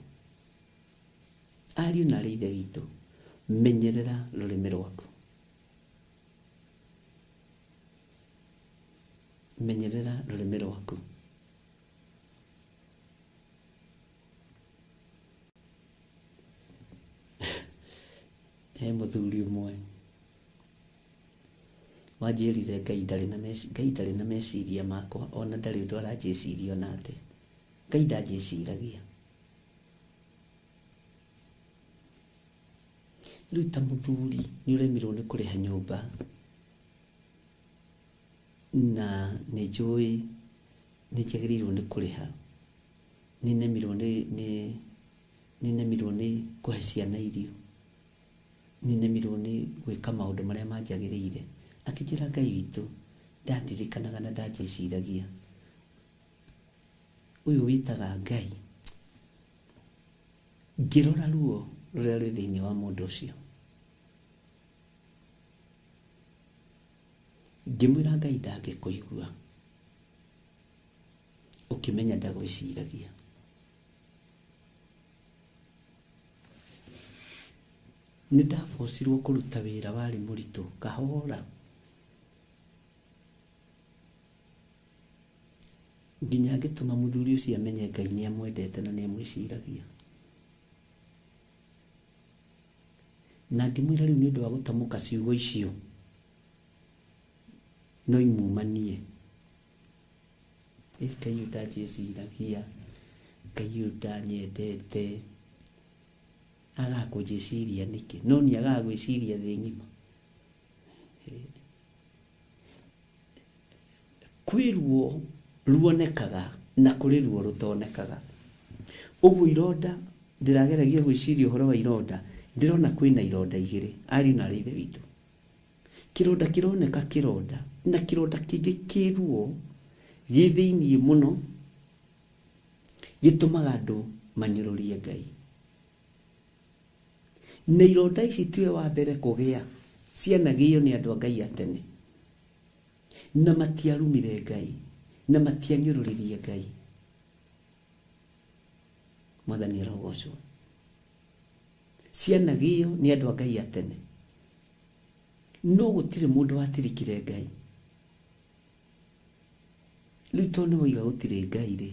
Ariũ na arĩ ithe witũ, menyerera rũrĩmĩ rwaku, menyerera rũrĩmĩ rwaku. He mũthuri ũmwe wanjĩrire Ngai ndarĩ na Ngai ndarĩ na meciria makwa, ona ndarĩ ũndũ aranjĩciria ona atĩa. Ngai ndanjĩciragia. Rĩu ta mũthuri nĩ ũremirwo nĩ kũrĩha nyũmba, na nĩ njũĩ nĩ njagĩrĩirwo nĩ kũrĩha, nĩ nemirwo nĩ nĩ nĩ nemirwo nĩ kũhe ciana irio, nĩ nemirwo nĩ gwĩka maũndũ marĩa manjagĩrĩire. Akĩnjĩra Ngai witũ ndandirikanaga na ndanjĩciragia. Ũyũ wĩtaga Ngai, ngĩrora ruo rũrĩa rwĩ thĩinĩ wa mũndũ ũcio, ngĩmwĩra Ngai ndangĩkũigua ũkĩmenya ndagwĩciragia. Nĩ ndabocirwo kũruta wĩra warĩ mũritũ kahora nginya ngĩtũma mũthuri ũcio amenye Ngai nĩ amwendete na nĩ amwĩciragia. Na ngĩmwĩra rĩu nĩ ũndũ wa gũtamũka ciugo icio no imumanie. Ĩ Ngai ũyũ ndanjĩciragia, Ngai ũyũ ndanyendete, agaga kũnjĩciria nĩkĩ? No niĩ agaga gwĩciria thĩ ng'ima. Kwĩ ruo ruonekaga na kũrĩ ruo rũtonekaga. Ũguo ironda, ndĩrageragia gwĩciria ũhoro wa ironda, ndĩrona kwĩna ironda igĩrĩ, ariũ na aarĩ a Ithe witũ. Kĩronda kĩroneka kĩronda, na kĩronda kĩngĩ kĩ ruo gĩ thĩiniĩ mũno, gĩtũmaga andũ manyũrũrie Ngai. Na ironda ici tiwe wa mbere kũgĩa, cianagĩo nĩ andũ a Ngai a tene. Na matiarumire Ngai, na matianyũrũririe Ngai. Mwathani arogocwo. Cianagĩo nĩ andũ a Ngai a tene. No gũtirĩ mũndũ watirikire Ngai. Rĩu tondũ nĩ woiga gũtirĩ Ngai rĩ,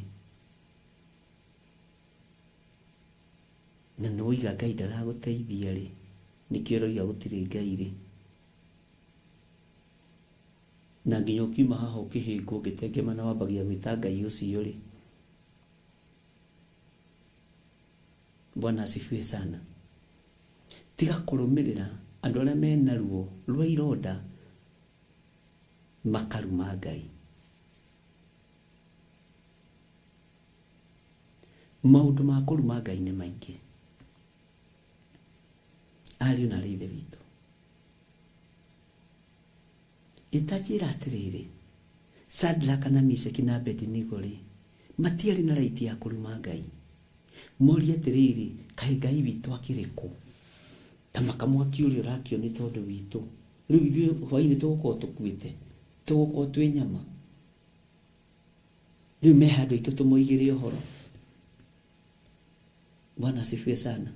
na nĩ woiga Ngai ndaragũteithia rĩ, nĩkĩo ũroiga gũtirĩ Ngai rĩ? Na nginya ũkiuma haha ũkĩhĩngwo ũgĩtengemana wambagia gwĩta Ngai ũcio rĩ. Bwana asifiwe sana. Tiga kũrũmĩrĩra andũ arĩa mena ruo rwa ironda makaruma Ngai. Maũndũ ma kũruma Ngai nĩ maingĩ. Ariũ na arĩ ithe witũ. Ĩtanjĩra atĩrĩrĩ, Shadraka na Mishaki na Abednego rĩ, matiarĩ na right ya kũruma Ngai. Morie atĩrĩrĩ, kaĩ Ngai witũ akĩrĩ kũ? Ta maka mwaki ũrĩa ũrakio nĩ tondũ witũ. Rĩu ithuĩ hwainĩ tũgũkorwo tũkuĩte? Tũgũkorwo twĩ nyama? Rĩu me handũ aitũ tũmoigĩre ũhoro. Bwana asifiwe sana.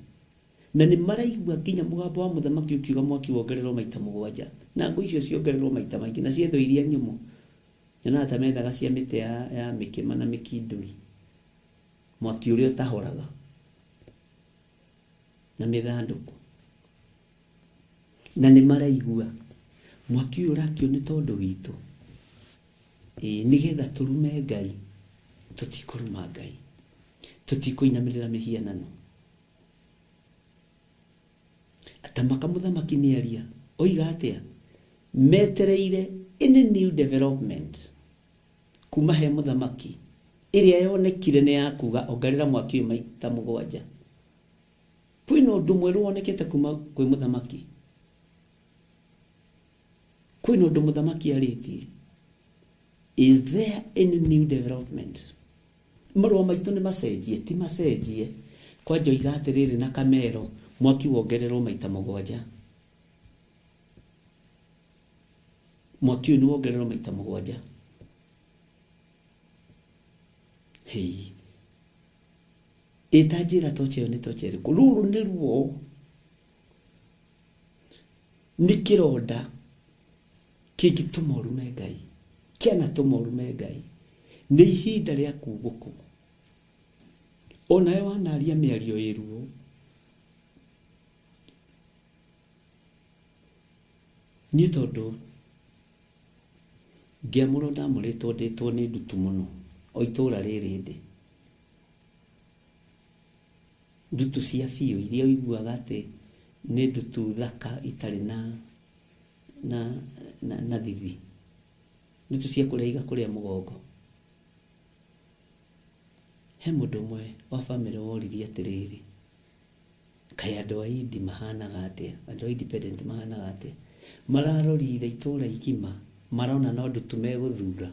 Na nĩ maraigua nginya mũgambo wa mũthamaki ũkiuga mwaki wongererwo maita mũgwanja, na ngũ icio ciongererwo maita maingĩ, na ciethwo iria nyũmũ. Nyonaga ta methaga cia mĩtĩ ya mĩkĩma na mĩkindũri, mwaki ũrĩa ũtahoraga, na mĩthandũkũ. Na nĩ maraigua mwaki ũyũ ũrakio nĩ tondũ witũ, ĩĩ, nĩgetha tũrume Ngai. Tũtikũruma Ngai, tũtikũinamĩrĩra mĩhianano. Atamaka mũthamaki nĩ aria, oiga atĩa? Metereire any new development kuma he mũthamaki, ĩrĩa yonekire nĩ ya kuga ongerera mwaki ũyũ maita mũgwanja. Kwĩna ũndũ mwerũ wonekete kuma kwĩ mũthamaki? Kwĩna ũndũ mũthamaki arĩtie? Is there any new development? Marũa maitũ nĩ macenjie, ti macenjie. Kwanja oiga atĩrĩrĩ na kamero, mwaki wongererwo maita mũgwanja. Mwaki ũyũ nĩ wongererwo maita mũgwanja. Hei. Ĩtanjĩra tocha ĩyo nĩ tocha ĩrĩkũ. Rũrũ nĩ ruo, nĩ kĩronda kĩngĩtũma ũrume Ngai, kĩanatũma ũrume Ngai. Nĩ ihinda rĩa kugũkwo. Onawe wanaria mĩario ĩ ruo. Niĩ tondũ ngĩamũrwo ndamũrĩtwo ndĩtwo nĩ ndutu mũno o itũra rĩrĩ ndĩ. Ndutu cia biũ iria ũiguaga atĩ nĩ ndutu thaka itarĩ na thithi. Ndutu cia kũrĩa igakũrĩa mũgongo. He mũndũ ũmwe wa bamĩrĩ woririe atĩrĩrĩ, kaĩ andũ a Indi mahanaga atĩa? Andũ a independent mahanaga atĩa? Mararorire itũra igima, marona no ndutu megũthura,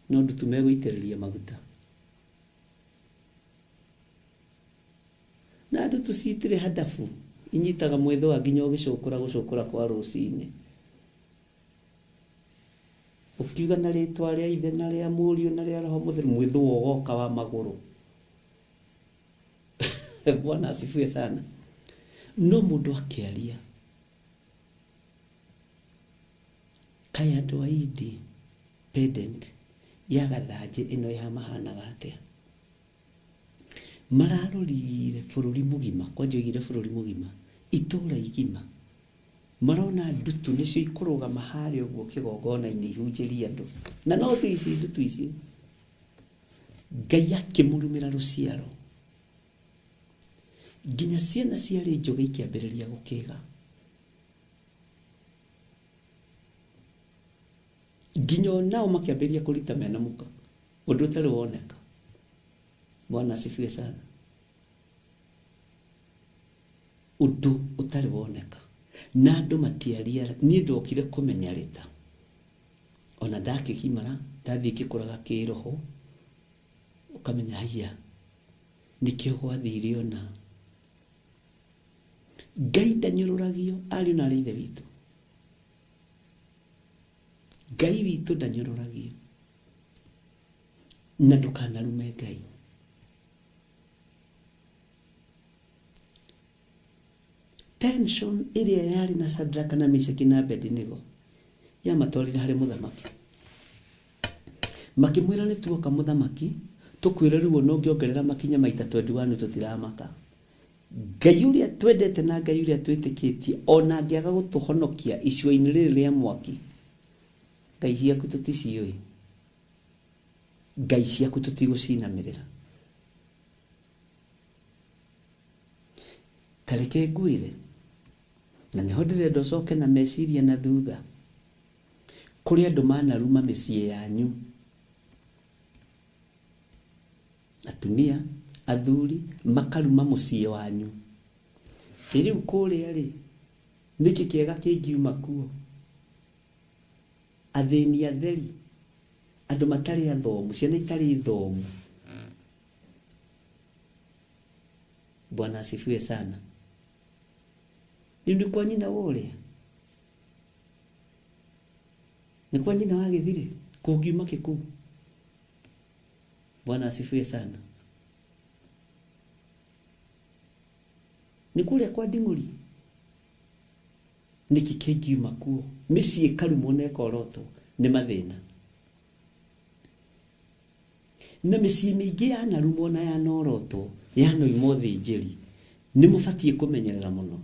no ndutu megũitĩrĩria maguta. Na ndutu citirĩ handabu, inyitaga mwĩthũa nginya ũgĩcũkũra gũcũkũra kwa rũcinĩ. Ũkiuga na rĩtwa rĩa ithe na rĩa mũriũ na rĩa roho mũtheru, mwĩthũa ũgoka wa magũrũ. Bwana asifiwe sana. No mũndũ akĩaria, kaĩ andũ a independent ya gathanjĩ ĩno ya mahanaga atĩa? Mararorire bũrũri mũgima, kwanja oigire bũrũri mũgima, itũra igima. Marona ndutu nĩcio ikũrũgama harĩa ũguo kĩgongona-inĩ ihunjĩrie andũ. Na no cio ici ndutu icio. Ngai akĩmũrumĩra rũciaro. Nginya ciana ciarĩ njũgĩ ikĩambĩrĩria gũkĩga. Nginya onao makĩambĩrĩria kũrita mena mũka. Ũndũ ũtarĩ woneka. Bwana asifiwe sana. Ũndũ ũtarĩ woneka. Na andũ matiaria, niĩ ndokire kũmenya rĩta. Ona ndakĩgimara, ndathiĩ ngĩkũraga kĩroho, ũkamenya haiya, nĩkĩo gwathire ona. Ngai ndanyũrũragio, ariũ na arĩ ithe witũ. Ngai witũ ndanyũrũragio. Na ndũkanarume Ngai. Tension ĩrĩa yarĩ na Shadraka na Meshaki na Abednego yamatwarire harĩ mũthamaki. Makĩmwĩra nĩ tuoka mũthamaki, tũkwĩre rĩu ona ũngĩongerera makinya maita 21 tũtiramaka. Ngai ũrĩa twendete na Ngai ũrĩa twĩtĩkĩtie ona angĩaga gũtũhonokia icua-inĩ rĩrĩ rĩa mwaki, Ngai ciaku tũticiũĩ. Ngai ciaku tũtigũcinamĩrĩra. Ta reke ngwĩre, na nĩho ndĩrenda ũcoke na meciria na thutha. Kũrĩ andũ manaruma mĩciĩ yanyu. Atumia, athuri, makaruma mũciĩ wanyu. Ĩ rĩu kũrĩa rĩ, nĩkĩ kĩega kĩngiuma kuo? Athĩni atheri, andũ matarĩ athomu, ciana itarĩ thomu. Bwana asifiwe sana. Rĩu nĩ kwa nyina wa ũrĩa? Nĩ kwa nyina wa gĩthirĩ? Kũngiuma kĩ kũu? Bwana asifiwe sana. Nĩ kũrĩa kwa nding'ũri? Nĩkĩ kĩngiuma kuo? Mĩciĩ ĩkarumwo na ĩkorotwo nĩ mathĩna. Na mĩciĩ mĩingĩ yanarumwo na yanorotwo, yanoimwo thĩnjĩri, nĩ mũbatiĩ kũmenyerera mũno.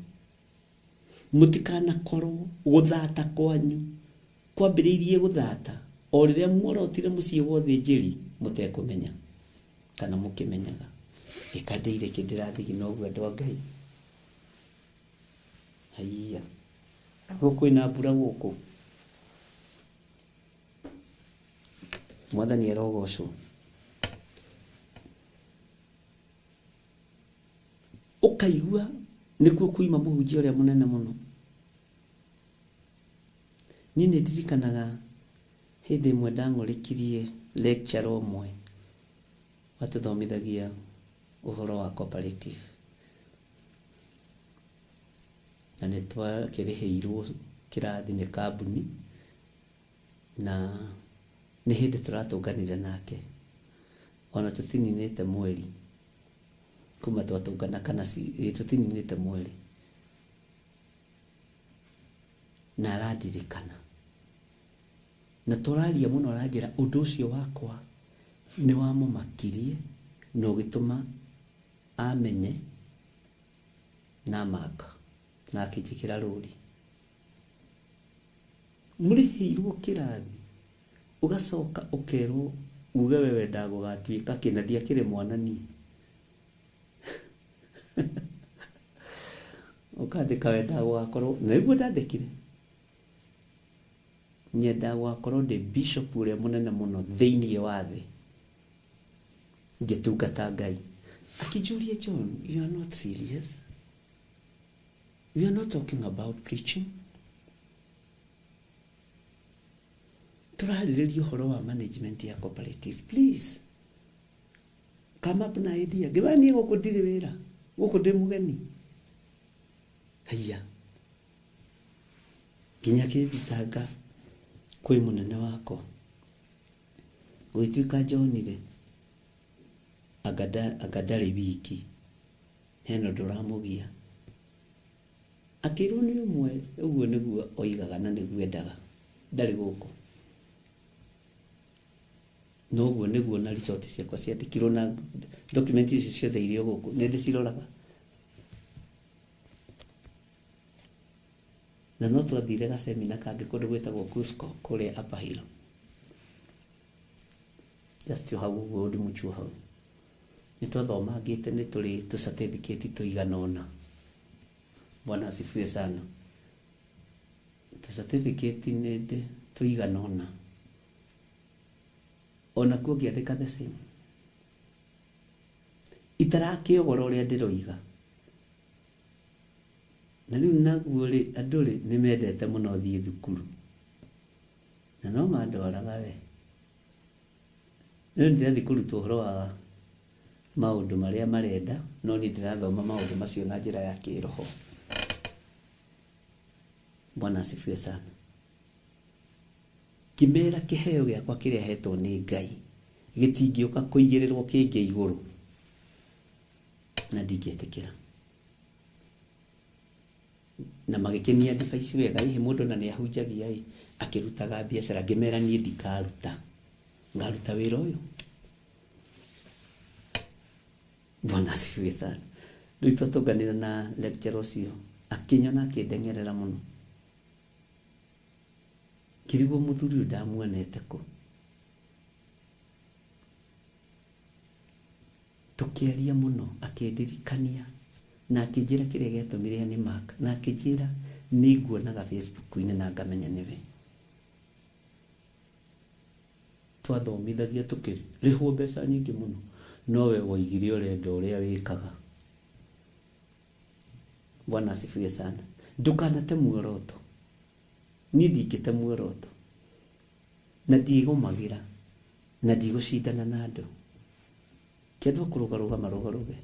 Mũtikanakorwo gũthata kwanyu kwambĩrĩirie gũthata o rĩrĩa muorotire mũciĩ wa ũthĩnjĩri mũtekũmenya kana mũkĩmenyaga. Ĩka ndĩire kĩ ndĩrathigina ũguo andũ a Ngai. Haiya. Gũkũ kwĩna mbura gũkũ. Mwathani arogocwo. Ũkaigua nĩkuo kuima mũhunjia ũrĩa mũnene mũno. Niĩ nĩ ndirikanaga hĩndĩ ĩmwe ndang'ũrĩkirie lecturer ũmwe watũthomithagia ũhoro wa cooperative. Na nĩ twakĩrĩhĩirwo kĩrathi nĩ kambuni, na nĩ hĩndĩ tũratũnganire nake. Ona tũtininĩte mweri. Kuma twatũngana kana tũtininĩte mweri. Na arandirikana. Na tũraria mũno aranjĩra ũndũ ũcio wakwa nĩ wamũmakirie na ũgĩtũma amenye na maka na akĩnjĩkĩra rũri. Mũrĩhĩirwo kĩrathi ũgacoka ũkerwo uge we wendaga gũgatuĩka kĩ na ndiakĩrĩ mwana niĩ. Ũkandĩka wendaga gũgakorwo na nĩguo ndandĩkire. Nyendaga gũgakorwo ndĩ bishop ũrĩa mũnene mũno thĩinĩ wa thĩ ngĩtungata Ngai. Akĩnjũria, John, you are not serious. We are not talking about preaching. Tũrarĩrĩria ũhoro wa management ya cooperative. Please come up na idea. Ngĩba niĩ gũkũ ndirĩ wĩra, gũkũ ndĩ mũgeni. Haiya, nginya kĩthitanga kwĩ mũnene wakwa. Gũgĩtuĩka John rĩ, anga ndarĩ wiki, hena ũndũ ũramũgia. Akĩrwo nĩ ũmwe, ũguo nĩguo oigaga na nĩguo endaga, ndarĩ gũkũ. No ũguo nĩguo na result ciakwa ciandĩkirwo na document ici ciothe iria gũkũ, nĩ ndĩciroraga. Na no twathire gacemina kangĩ kũndũ gwĩtagwo Cusco kũrĩa Upper Hill. Just hau ũguo ũndũ mũchuo hau. Nĩ twathomangĩte nĩ tũrĩ tũ certificate tũigana ũna. Bwana asifiwe sana. Tũ certificate nĩ tũigana ũna. Ona kuo ngĩandĩka the same. Itarakĩogora ũrĩa ndĩroiga. Na rĩu naguo rĩ, andũ rĩ, nĩ mendete mũno thiĩ thukuru. Na no mandwaraga we. Rĩu ndĩrathiĩ kũrutwo ũhoro wa maũndũ marĩa marenda, no niĩ ndĩrathoma maũndũ macio na njĩra ya kĩroho. Bwana asifiwe sana. Ngĩmera kĩheo gĩakwa kĩrĩa hetwo nĩ Ngai gĩtingĩũka kũigĩrĩrwo kĩngĩ igũrũ na ndingĩtĩkĩra. Na magĩkĩnia advice wega, hihi mũndũ na nĩ ahunjagia ĩ, akĩrutaga biacara. Ngĩmera niĩ ndikaruta, ngaruta wĩra ũyũ. Bwana asifiwe sana. Rĩu twatũnganĩra na lecturer ũcio, akĩnyona akĩndengerera mũno. Ngĩrigwo mũthuri ũyũ ndamuonete kũ. Tũkĩaria mũno, akĩndirikania na akĩnjĩra kĩrĩa gĩatũmire nĩ mark, na akĩnjĩra nĩ nguonaga Facebook-inĩ na ngamenya nĩwe. Twathomithagia tũkĩrĩhwo mbeca nyingĩ mũno, no we woigire ũrenda ũrĩa wĩkaga. Bwana asifiwe sana. Ndũkanate muoroto. Niĩ ndingĩte muoroto. Na ndigũmagĩra, na ndigũcindana na andũ. Kĩandũ kũrũgarũga marũgarũge.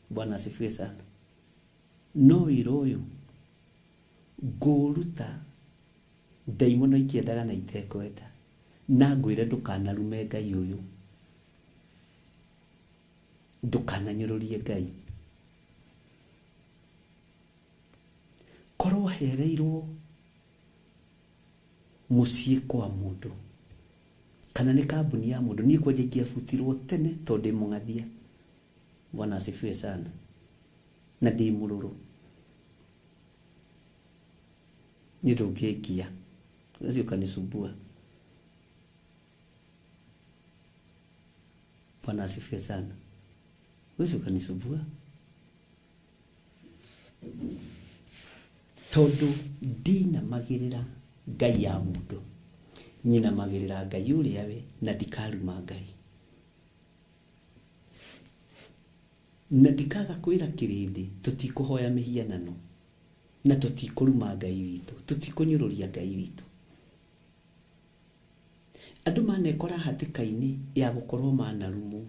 Bwana asifiwe sana. No wĩra ũyũ ngũũruta ndaimono ikĩendaga na itekwenda, na ngwĩre ndũkanarume Ngai ũyũ, ndũkananyũrũrie Ngai. Korwo hereirwo mũciĩ kwa mũndũ kana nĩ kambuni ya mũndũ, niĩ kwanja ingĩabutirwo tene tondũ ndĩ mũng'athia. Bwana asifiwe sana. Na ndĩ mũrũrũ. Niĩ ndũngĩngia, ũcio ũkanisumbua. Bwana asifiwe sana. Ũcio ũkanisumbua. Tondũ ndinamagĩrĩra Ngai ya mũndũ, nyinamagĩrĩra Ngai ũrĩa we, na ndikaruma Ngai. Na ndikaga kwĩra kĩrĩndĩ tũtikũhoya mĩhianano, na tũtikũruma Ngai witũ, tũtikũnyũrũria Ngai witũ. Andũ manekora hatĩka-inĩ ya gũkorwo manarumwo,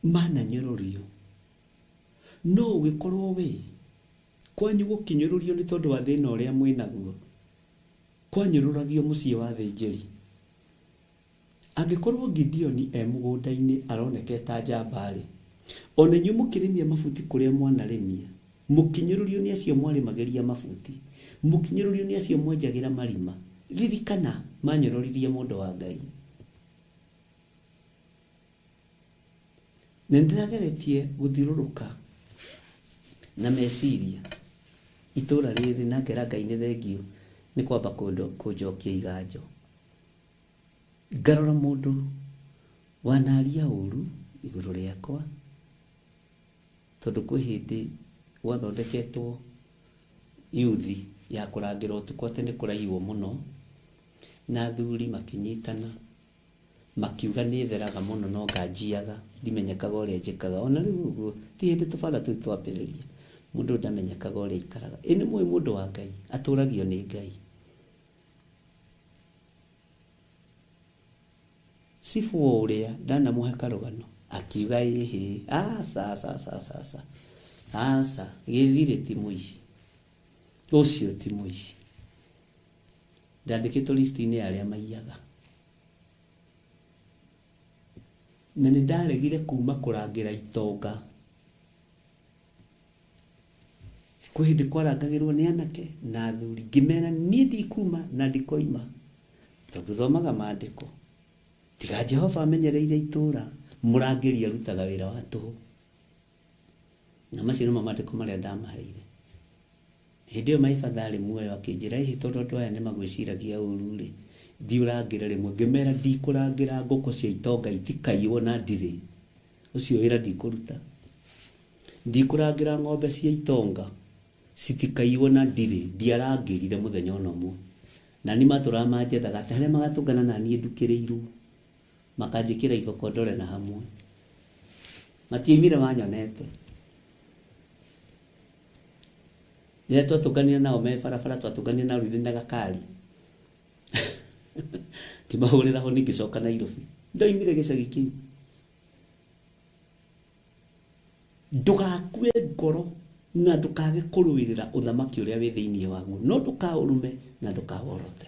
mananyũrũrio. No ũgĩkorwo we kwanyu gũkinyũrũrio nĩ tondũ wa thĩna ũrĩa mwĩnaguo, kwanyũrũragio mũciĩ wa thĩnjĩri. Angĩkorwo Gideoni e mũgũnda-inĩ aroneka ta njamba-rĩ, ona inyuĩ mũkĩrĩmia mabuti kũrĩa mwanarĩmia, mũkĩnyũrũrio nĩ acio mwarĩmagĩria mabuti, mũkĩnyũrũrio nĩ acio mwenjagĩra marima. Ririkana manyũrũririe mũndũ wa Ngai. Na nĩndĩrageretie gũthiũrũrũka na meciria itũra rĩrĩ na ngera Ngai nĩ thengiũ nĩ kwamba kũnjokia iganjo. Ngarora mũndũ wanaria ũru igũrũ rĩakwa, tondũ kwĩ hĩndĩ gwathondeketwo yuthi ya kũrangĩra ũtukũ atĩ nĩ kũraiywo mũno, na athuri makĩnyitana makiuga nĩ theraga mũno no nganjiaga ndimenyekaga ũrĩa njĩkaga. Ona rĩu ũguo ti hĩndĩ tũbara tũu twambĩrĩria, mũndũ ndamenyekaga ũrĩa aikaraga. Ĩ nĩ mũĩ mũndũ wa Ngai atũragio nĩ Ngai. Cibũ o ũrĩa ndanamũhe karũgano akiuga ĩhĩ, aca aca aca aca aca aca, gĩthirĩ ti mũici, ũcio ti mũici. Ndandĩkĩtwo listi-inĩ ya arĩa maiyaga. Na nĩ ndaregire kuma kũrangĩra itonga. Kwĩ hĩndĩ kwarangagĩrwo nĩ anake na athuri, ngĩmera niĩ ndikuma na ndikoima, tondũ thomaga maandĩko. Tiga Jehova amenyereire itũra, mũrangĩri arutaga wĩra wa tũhũ. Na macio nĩmo maandĩko marĩa ndamaheire. Hĩndĩ ĩyo my father arĩ muoyo akĩnjĩra, ĩhĩ tondũ andũ aya nĩ magwĩciragia ũru rĩ, thiĩ ũrangĩre rĩmwe. Ngĩmera ndikũrangĩra ngũkũ cia itonga itikaiywo na ndirĩ. Ũcio wĩra ndikũruta. Ndikũrangĩra ng'ombe cia itonga citikaiywo na ndirĩ. Ndiarangĩrire mũthenya ona ũmwe. Na niĩ matũraga manjethaga atĩ harĩa magatũngana na niĩ ndukĩrĩirwo, makanjĩkĩra iboko ndore na hamwe. Matiaimire manyonete. Rĩrĩa twatũnganire nao me barabara, twatũnganire nao rĩrĩ na gakari. Ngĩmahũrĩra honi ngĩcoka Nairobi. Ndoimire gĩcagi kĩu. Ndũgakue ngoro na ndũkage kũrũĩrĩra ũthamaki ũrĩa wĩ thĩinĩ waguo, no ndũkaũrume na ndũkaworote.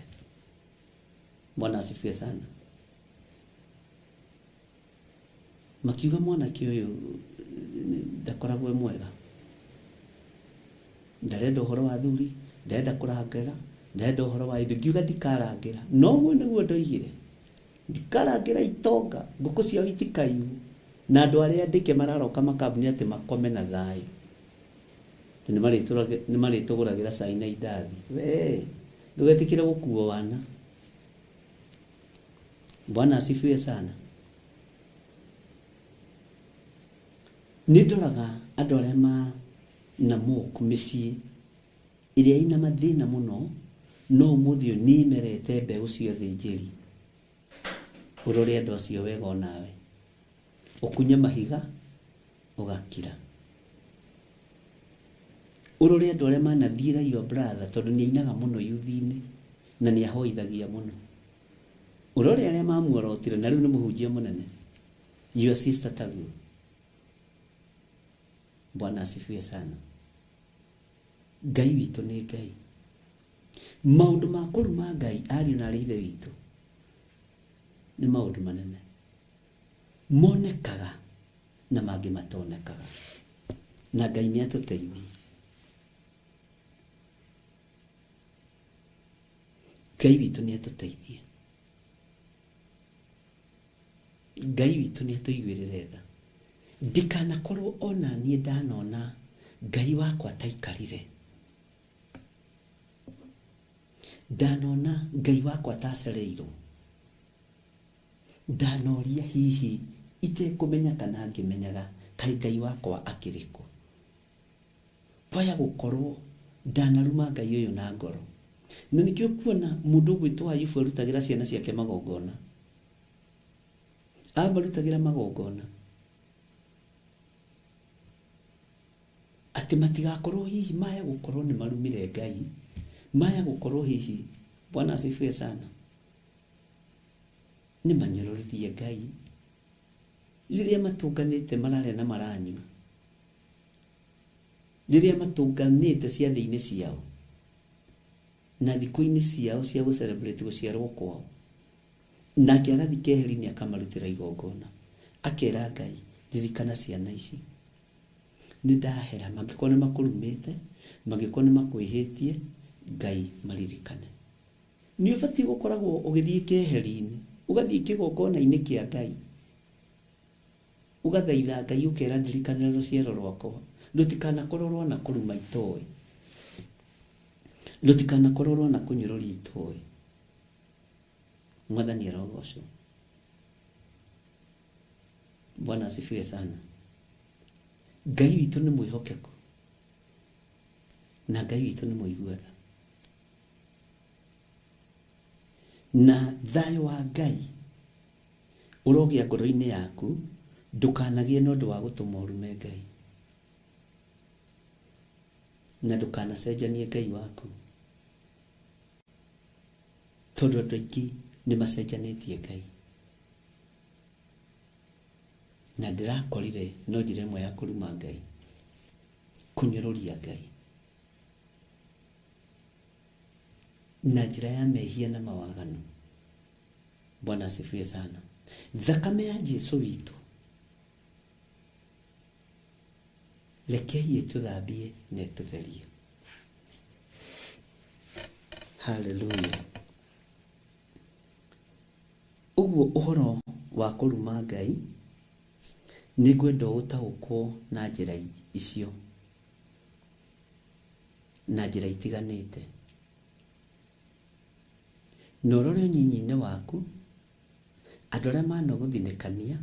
Bwana asifiwe sana. Makiuga mwanake ũyũ ndakoragwo e mwega, ndarenda ũhoro wa athuri, ndarenda kũrangĩra, ndarenda ũhoro wa ithe. Ngiuga ndikarangĩra, no ũguo nĩguo ndoigire, ndikarangĩra itonga, ngũkũ ciao itikaiywo, na andũ arĩa andĩke mararoka makambuni atĩ makome na thayũ, atĩ nĩ marĩtũgũragĩra cai na indathi. We ndũgetĩkĩre gũkuo wana. Bwana asifiwe sana. Nĩ ndoraga andũ arĩa ma na moku mĩciĩ ĩrĩa ĩna mathĩna mũno, no ũmũthĩ ũyũ nĩ ĩmerete mbeũ cia ũthĩnjĩri. Ũrore andũ acio wega onawe, ũkunye mahiga ũgakira. Ũrore andũ arĩa manathiĩra your brother, tondũ nĩ ainaga mũno yuthi-inĩ na nĩ ahoithagia mũno. Ũrore arĩa mamuorotire na rĩu nĩ mũhunjia mũnene, your sister taguo. Bwana asifiwe sana. Ngai witũ nĩ Ngai. Maũndũ ma kũruma Ngai ariũ na arĩ ithe witũ nĩ maũndũ manene monekaga na mangĩ matonekaga, na Ngai nĩ atũteithie. Ngai witũ nĩ atũteithie. Ngai witũ nĩ atũiguĩrĩre tha. Ndikanakorwo ona niĩ ndanona Ngai wakwa taikarire, ndanona Ngai wakwa tacereirwo, ndanoria hihi itekũmenya kana ngĩmenyaga kaĩ Ngai wakwa akĩrĩ kũ. Kwaya gũkorwo ndanaruma Ngai ũyũ na ngoro. Na nĩkĩo kuona mũndũ ũgwĩtwo Ayubu arutagĩra ciana ciake magongona. Amarutagĩra magongona atĩ matigakorwo hihi maya gũkorwo nĩ marumire Ngai, maya gũkorwo hihi, Bwana asifiwe sana, nĩ manyũrũrithie Ngai rĩrĩa matũnganĩte mararĩa na maranyua, rĩrĩa matũnganĩte ciathĩ-inĩ ciao na thikũ-inĩ ciao cia gũ celebrate gũciarwo kwao, Nake agathiĩ keheri-inĩ akamarutĩra igongona. Akera Ngai, ririkana ciana ici. Nĩ ndahera, mangĩkorwo nĩ makũrumĩte, mangĩkorwo nĩ makwĩhĩtie, Ngai maririkane. Nĩ ũbatiĩ gũkoragwo ũgĩthiĩ keheri-inĩ, ũgathiĩ kĩgongona-inĩ kĩa Ngai, ũgathaitha Ngai ũkera ndirikanĩra rũciaro rwakwa, rũtikanakorwo rwana kũruma itoĩ, rũtikanakorwo rwana kũnyũrũria itoĩ. Mwathani arogocwo. Bwana asifiwe sana. Ngai witũ nĩ mwĩhokeku na Ngai witũ nĩ mũigua tha. Na thayũ wa Ngai ũrogĩa ngoro-inĩ yaku, ndũkanagĩe na ũndũ wa gũtũma ũrume Ngai, na ndũkanacenjanie Ngai waku, tondũ andũ aingĩ nĩ macenjanĩtie Ngai. Na ndĩrakorire no njĩra ĩmwe ya kũruma Ngai, kũnyũrũria Ngai na njĩra ya mehia na mawaganu. Bwana asifiwe sana. Thakame ya Jesu witũ rekei ĩtũthambie na ĩtũtherie. Haleluya. Ũguo ũhoro wa kũruma Ngai nĩ ngwenda ũtaũkwo na njĩra icio, na njĩra itiganĩte. Na ũrore ũnyinyi-inĩ waku, andũ arĩa managũthinĩkania,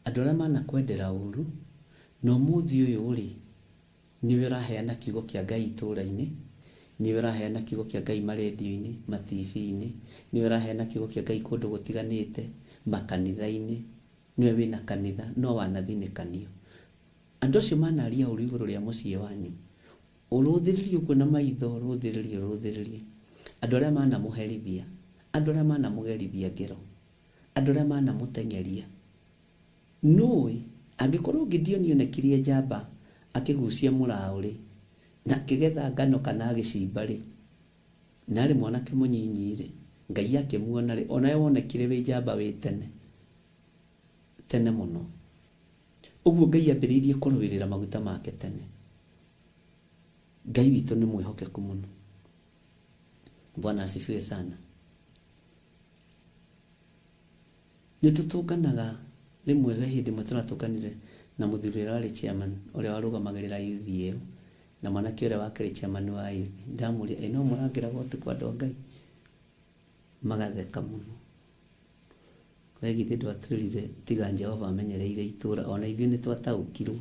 andũ arĩa manakwendera ũru, na ũmũthĩ ũyũ rĩ, nĩwe ũraheana kiugo kĩa Ngai itũũra-inĩ, nĩwe ũraheana kiugo kĩa Ngai marendio-inĩ, ma-TV-inĩ, nĩwe ũraheana kiugo kĩa Ngai kũndũ gũtiganĩte, makanitha-inĩ, nĩwe wĩna kanitha, no wanathinĩkanio. Andũ acio manaria ũru igũrũ rĩa mũciĩ wanyu, ũrũthĩrĩrie ũguo na maitho, ũrũthĩrĩrie, ũrũthĩrĩrie. Andũ arĩa manamũherithia, andũ arĩa manamũgerithia ngero, andũ arĩa manamũteng'eria. Nũĩ, angĩkorwo Gideoni onekirie njamba akĩgucia mũraũ rĩ, na akĩgetha ngano kana agĩcimba rĩ, na arĩ mwanake mũnyinyi rĩ, Ngai akĩmuona rĩ, onawe wonekire wĩ njamba wĩ tene, tene mũno. Ũguo Ngai ambĩrĩirie kũrũĩrĩra maguta make tene. Ngai witũ nĩ mwĩhokeku mũno. Bwana asifiwe sana. Nĩ tũtũnganaga rĩmwe, he hĩndĩ ĩmwe tũratũnganire na mũthuri ũrĩa warĩ chairman, ũrĩa warũgamagĩrĩra youth ĩyo, na mwanake ũrĩa wakĩrĩ chairman wa youth. Ndamũria, ĩ no mũrangĩraga ũtukũ andũ a Ngai? Magatheka mũno. We githĩ ndwatwĩrire tiga Jehova amenyereire itũũra, ona ithuĩ nĩ twataũkirwo,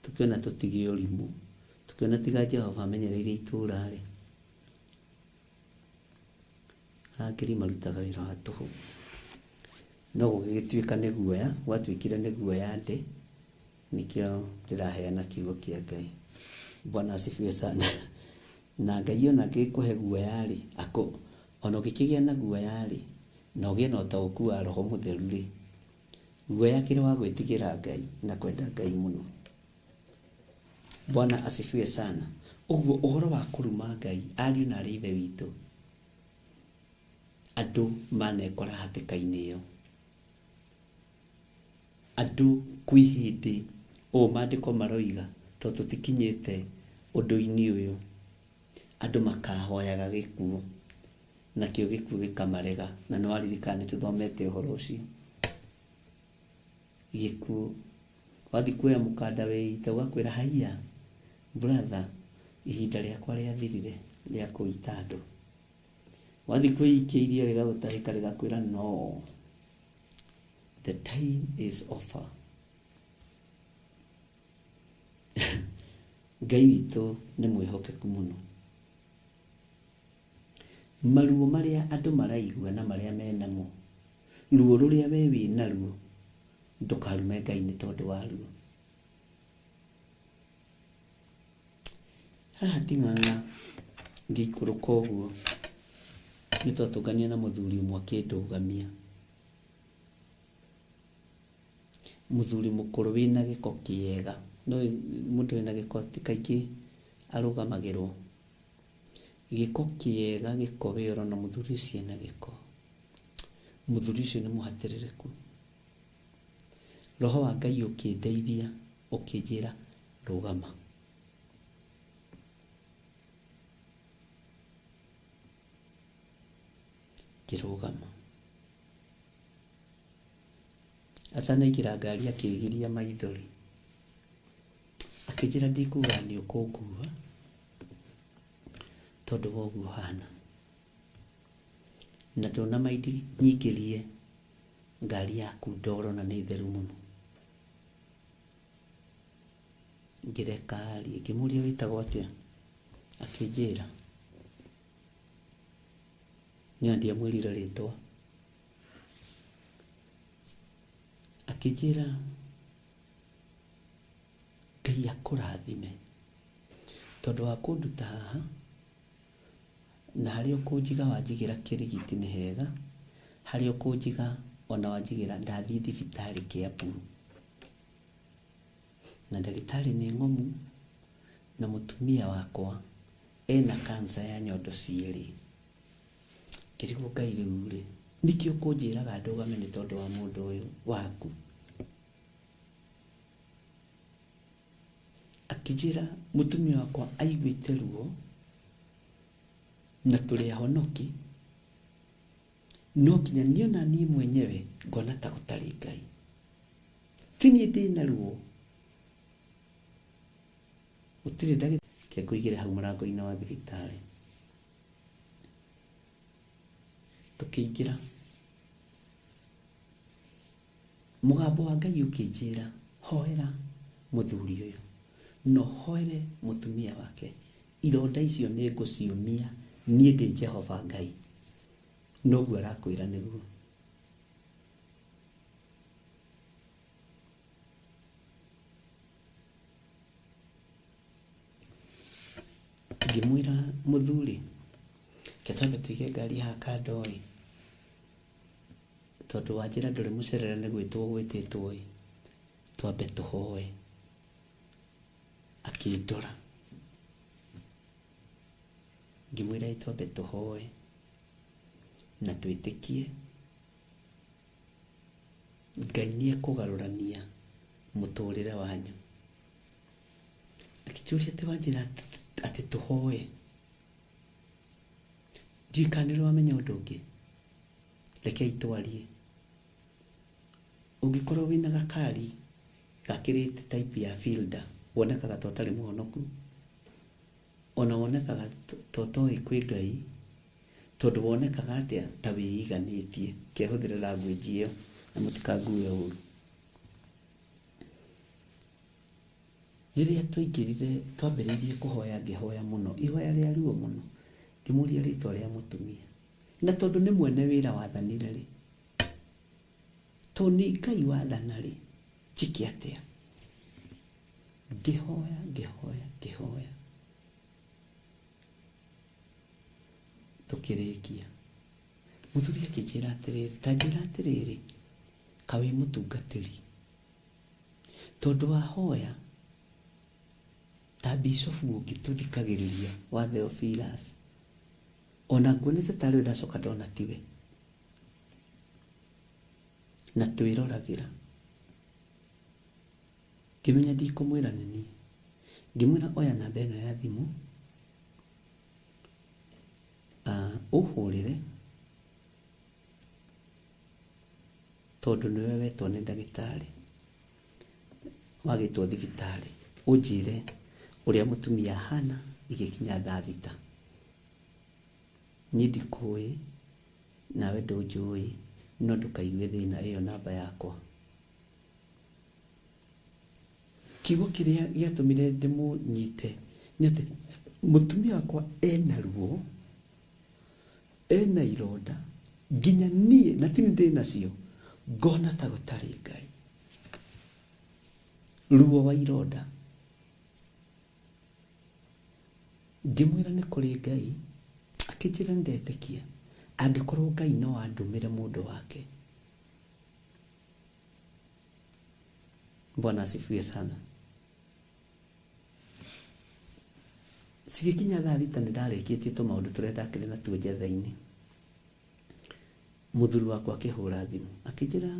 tũkĩona tũtige ũrimũ, tũkĩona tiga Jehova amenyereire itũũra rĩ, arangĩri marutaga wĩra wa tũhũ. No gũgĩgĩtuĩka nĩ guoya, gwatuĩkire nĩ guoya ndĩ, nĩkĩo ndĩraheana kiugo kĩa Ngai. Bwana asifiwe sana. Na Ngai ona angĩgĩkũhe guoya rĩ, ona ũngĩkĩgĩa na guoya rĩ, na ũgĩe na ũtaũku wa Roho Mũtheru rĩ, guoya kĩrĩ wa gwĩtigĩra Ngai na kwenda Ngai mũno. Bwana asifiwe sana. Ũguo ũhoro wa kũruma Ngai, ariũ na arĩ ithe witũ, andũ manekora hatĩka-inĩ ĩyo. Andũ kwĩ hĩndĩ ũũ maandĩko maroiga, tondũ tũtikinyĩte ũndũ-inĩ ũyũ, andũ makahoyaga gĩkuũ, nakĩo gĩkuũ gĩkamarega. Na nĩ waririkana nĩ tũthomete ũhoro ũcio. Gĩkuũ, wathiĩ kuoya mũkanda wĩite, ũgakwĩra haiya, brother, ihinda rĩakwa rĩathirire rĩa kũita andũ. Wathiĩ kwĩikia iria rĩgagũtahĩka rĩgakwĩra no, the time is over. Ngai witũ nĩ mwĩhokeku mũno. Maruo marĩa andũ maraigua na marĩa menamo, ruo rũrĩa we wĩ naruo, ndũkarume Ngai nĩ tondũ wa ruo. Haha ti ng'ang'a ngĩikũrũka ũguo, nĩ twatũnganire na mũthuri ũmwe akĩndũgamia. Mũthuri mũkũrũ wĩna gĩko kĩega. Nĩũĩ mũndũ wĩna gĩko ti kaingĩ arũgamagĩrwo. Gĩko kĩega, gĩko we ũrona mũthuri ũcio ena gĩko. Mũthuri ũcio nĩ mũhatĩrĩrĩku. Roho wa Ngai ũkĩndeithia, ũkĩnjĩra rũgama. Ngĩrũgama. Atanaingĩra ngari akĩgiria maithori. Akĩnjĩra ndikuga nĩ ũkũngua tondũ wa ũguo ũhana. Na ndũnamaindi nyingĩrie ngari yaku ndoro na nĩ theru mũno. Ngĩreka arie, ngĩmũria wĩtagwo atĩa? Akĩnjĩra. Niĩ ona ndiamwĩrire rĩtwa. Akĩnjĩra Ngai akũrathime tondũ wa kũnduta haha na harĩa ũkũnjiga wanjigĩra kĩrigiti nĩ hega, harĩa ũkũnjiga ona wanjigĩra ndathiĩ thibitarĩ Kiambu. Na ndagĩtarĩ nĩ ng'omu na mũtumia wakwa ena cancer ya nyondo cierĩ. Ngĩrigwo Ngai rĩu rĩ, nĩkĩ ũkũnjĩraga ndũgame nĩ tondũ wa mũndũ ũyũ waku? Akĩnjĩra mũtumia wakwa aiguĩte ruo na tũrĩ ahonoki, no nginya niĩ ona niĩ mwenyewe ngona ta gũtarĩ Ngai. Ti niĩ ndĩna ruo, gũtirĩ ndagĩtarĩ. Reke ngũigĩre hau mũrango-inĩ wa thibitarĩ. Tũkĩingĩra, mũgambo wa Ngai ũkĩnjĩra, hoera mũthuri ũyũ na ũhoere mũtumia wake, ironda icio nĩ ngũciũmia, niĩ ndĩ Jehova Ngai. Noguo arakwĩra nĩguo. Ngĩmwĩra mũthuri, reke twambe tũige ngari haha kando ĩ, tondũ wanjĩra ndũrĩ mũcerere nĩ gwĩtwo ũgwĩtĩtwo ĩ, twambe tũhoe. Akĩndora, ngĩmwĩra ĩ twambe tũhoe na twĩtĩkie Ngai nĩ ekũgarũrania mũtũrĩre wanyu. Akĩnjũria atĩ wanjĩra atĩ tũhoe, ndiũĩ kana nĩ ũrĩ wamenya ũndũ ũngĩ, rekei twarie. Ũngĩkorwo wĩna gakari gakĩrĩte type ya Fielder, wonekaga ta ũtarĩ mũhonoku, ona wonekaga ta ũtoĩ kwĩ Ngai, tondũ wonekaga atĩa ta wĩiganĩtie. Kehũthĩre language ĩyo na mũtikangue ũru. Rĩrĩa twaingĩrire twambĩrĩirie kũhoya ngĩhoya mũno, ihoya rĩa ruo mũno, ngĩmũria rĩtwa rĩa mũtumia. Na tondũ nĩ mwene wĩra wathanire rĩ, tondũ nĩ Ngai wathana rĩ, njĩke atĩa? Ngĩhoya, ngĩhoya, ngĩhoya, tũkĩrĩkia. Mũthuri akĩnjĩra atĩrĩrĩ, ta njĩra atĩrĩrĩ, kaĩ wĩ mũtungatĩri? Tondũ wahoya ta bishofu ũngĩtũthikagĩrĩria wa Theophilus, ona nguonete tarĩ we ndacoka ndona tiwe, na twĩroragĩra. Ngĩmenya ndikũmwĩra nĩ niĩ. Ngĩmwĩra oya namba ĩno ya thimũ, ũhũrĩre tondũ nĩwe wetwo nĩ ndagĩtarĩ, wagĩtwo thibitarĩ, ũnjĩre ũrĩa mũtumia ahana igĩkinya thaa thita. Niĩ ndikũĩ, nawe ndũnjũĩ, no ndũkaigue thĩna, ĩyo namba yakwa. Kiugo kĩrĩa gĩatũmire ndĩmũnyite nĩ atĩ mũtumia wakwa ena ruo, ena ironda, nginya niĩ na ti ndĩ nacio, ngona ta gũtarĩ Ngai. Ruo wa ironda. Ngĩmwĩra nĩ kũrĩ Ngai, akĩnjĩra nĩ ndetĩkia, angĩkorwo Ngai no andũmĩre mũndũ wake. Bwana asifiwe sana. Cigĩkinya thaa thita nĩ ndarĩkĩtie tũmaũndũ tũrĩa ndakĩrĩ natuo njetha-inĩ. Mũthuri wakwa akĩhũra thimũ akĩnjĩra,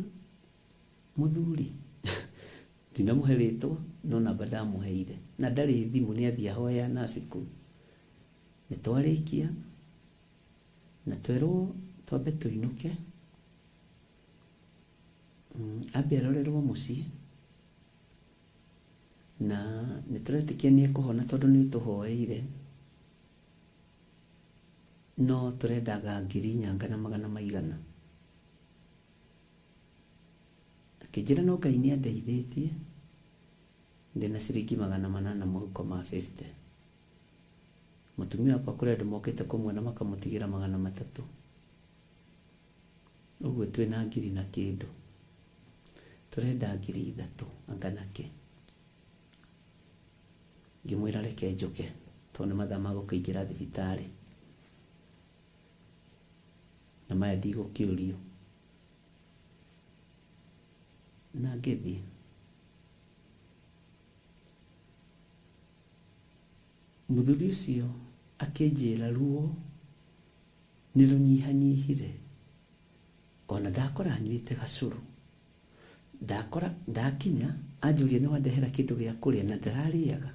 mũthuri, ndinamũhe rĩtwa no namba ndamũheire, na ndarĩ thimũ, nĩ athiĩ ahoya naci kũu. Nĩ twarĩkia na twerwo twambe tũinũke, ambe arorerwo mũciĩ, na nĩ tũretĩkia nĩ ekũhona tondũ nĩ ũtũhoeire, no tũrendaga 4,000 na magana maigana. Akĩnjĩra no Ngai nĩ andeithĩtie, ndĩna ciringi 800 mũhuko ma 50. Mũtumia wakwa kũrĩ andũ mokĩte kũmuona makamũtigĩra 300. Ũguo twĩna 1,000 na kĩndũ. Tũrenda 3,000 anga nake. Ngĩmwĩra reke njũke tondũ nĩ mathaa ma gũkĩingĩra thibitarĩ. Na maya ndigũkĩũrio. Na ngĩthiĩ. Mũthuri ũcio akĩnjĩra ruo nĩ rũnyihanyihire. Ona ndakora nyuĩte gacũrũ. Ndakora ndakinya anjũria nĩ wandehera kĩndũ gĩa kũrĩa na ndararĩaga.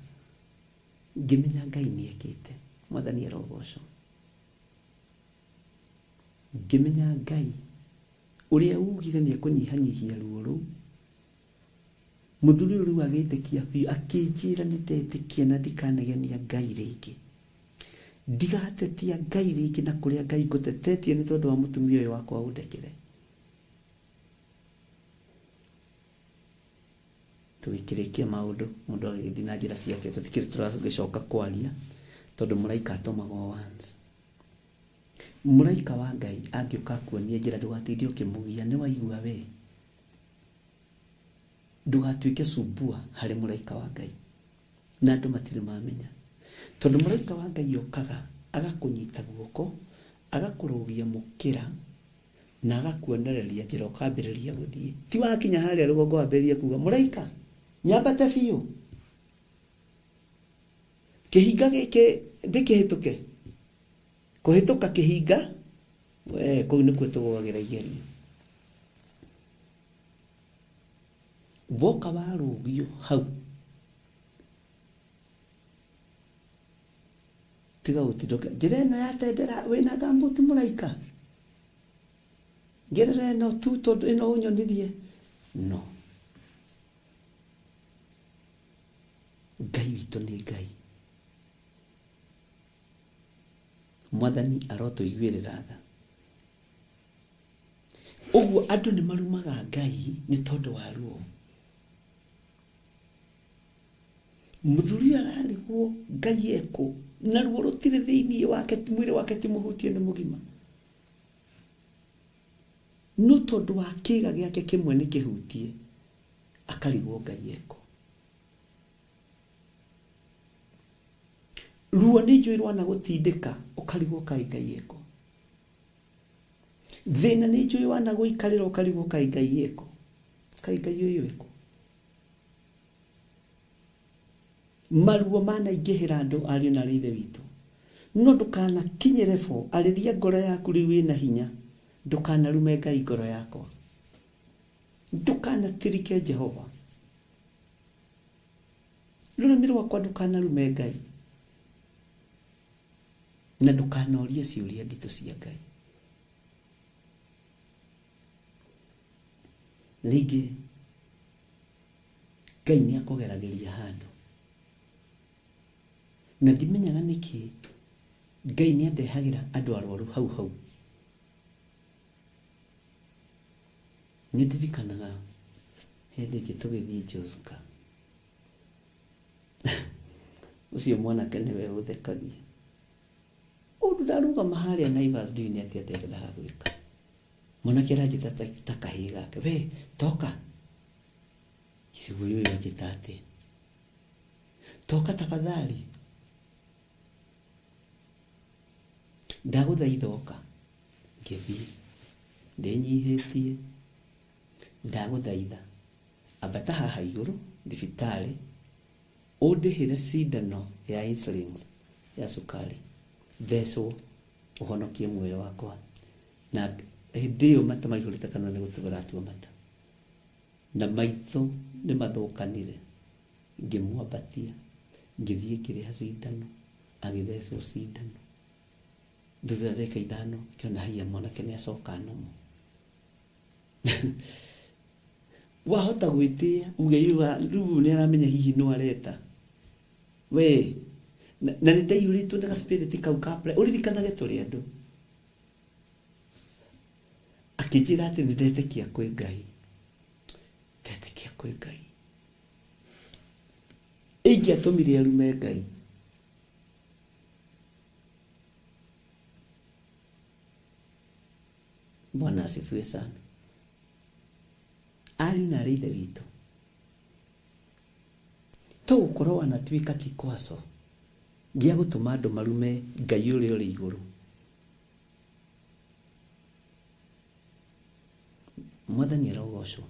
Ngĩmenya Ngai nĩ ekĩte. Mwathani arogocwo. Ngĩmenya Ngai ũrĩa ugire nĩ ekũnyihanyihia ruo rũu. Mũthuri ũyũ rĩu agĩtĩkia biũ, akĩnjĩra nĩ ndetĩkia na ndikanegenia Ngai rĩngĩ. Ndigatetia Ngai rĩngĩ na kũrĩa Ngai ngũtetetie nĩ tondũ wa mũtumia ũyũ wakwa ũndekere. Tũgĩkĩrĩkia maũndũ, mũndũ agĩgĩthiĩ na njĩra ciake, tũtikĩrĩ tũragĩcoka kwaria tondũ mũraika atũmagwo once. Mũraika wa Ngai angĩũka akuonie njĩra ndũgatinde ũkĩmũgia, nĩ waigua we. Ndũgatuĩke sumbua harĩ mũraika wa Ngai. Na andũ matirĩ mamenya. Tondũ mũraika wa Ngai okaga agakũnyita guoko, agakũrũgia mũkĩra, na agakuonereria njĩra ũkambĩrĩria gũthiĩ. Ti wakinya harĩa rũgongo wambĩrĩrie kuga, mũraika, nyambate biũ. Kĩhinga gĩkĩ ndĩkĩhĩtũke. Kũhĩtũka kĩhinga, we, kũu nĩkuo tũgũagĩra igerio. Woka warũgio hau. Tiga gũtinda njĩra ĩno ya tendera wĩna ngambuti mũraika. Ngerera ĩno tu tondũ ĩno ũnyonirie. No. Ngai witũ nĩ Ngai. Mwathani arotũiguĩrĩra tha. Ũguo andũ nĩ marumaga Ngai nĩ tondũ wa ruo. Mũthuri ũyũ ararigwo Ngai ekũ, na ruo rũtirĩ thĩinĩ wake, mwĩrĩ wake ti mũhutie nĩ mũgima. No tondũ wa kĩga gĩake kĩmwe nĩ kĩhutie, akarigwo Ngai ekũ. Ruo nĩ njũĩ rwana gũtindĩka, ũkarigwo kaĩ Ngai ekũ. Thĩna nĩ njũĩ wana gũikarĩra, ũkarigwo kaĩ Ngai ekũ. Kaĩ Ngai ũyũ ekũ. Maruo manaingĩhĩra andũ ariũ na arĩ ithe witũ. No ndũkanakinyĩre bo, arĩria ngoro yaku rĩu wĩna hinya. Ndũkanarume Ngai ngoro yakwa. Ndũkanatirike Jehova. Rũrĩmĩ rwakwa ndũkanarume Ngai. Na ndũkanorie ciũria nditũ cia Ngai. Rĩngĩ Ngai nĩ akũgeragĩria handũ. Na ndimenyaga nĩkĩ Ngai nĩ andehagĩra andũ arwaru hau hau. Nĩ ndirikanaga hĩndĩ ĩngĩ tũgĩthiĩ Joska. Ũcio mwanake nĩwe ũthekagia. Ũndũ ndarũgama harĩa Naivas ndiũĩ nĩ atĩa ndendaga gwĩka. Mwanake aranjĩta ta kahĩĩ gake, we toka. Ngĩrigwo ũyũ anjĩta atĩa. Toka tafadhali. Ndagũthaitha oka. Ngĩthiĩ. Ndĩnyihĩtie. Ndagũthaitha. Ambata haha igũrũ thibitarĩ ũndĩhĩre cindano ya insulin ya cukari. Thecwo ũhonokie muoyo wakwa. Na Hĩndĩ ĩyo mata maihũrĩte kanua nĩ gũtua ũratua mata. Na maitho nĩ mathũkanire. Ngĩmwambatia, ngĩthiĩ ngĩrĩha cindano, agĩthecwo cindano. Thutha wa ndagĩka 5 ngĩona haiya mwanake nĩ acoka normal. Wahota gwĩtĩa uge rĩu nĩ aramenya hihi no areta. We na nĩ ndaiyũrĩtwo nĩ ga spirit kau ka ũririkanage tũrĩ andũ. Akĩnjĩra atĩ nĩ ndetĩkia kwĩ Ngai. Ndetĩkia kwĩ Ngai. Ingĩatũmire arume Ngai. Bwana asifiwe sana. Ariũ na arĩ ithe witũ, to gũkorwo wanatuĩka kikwaso gĩa gũtũma andũ marume Ngai ũrĩa ũrĩ igũrũ. Mwathani arogocwo.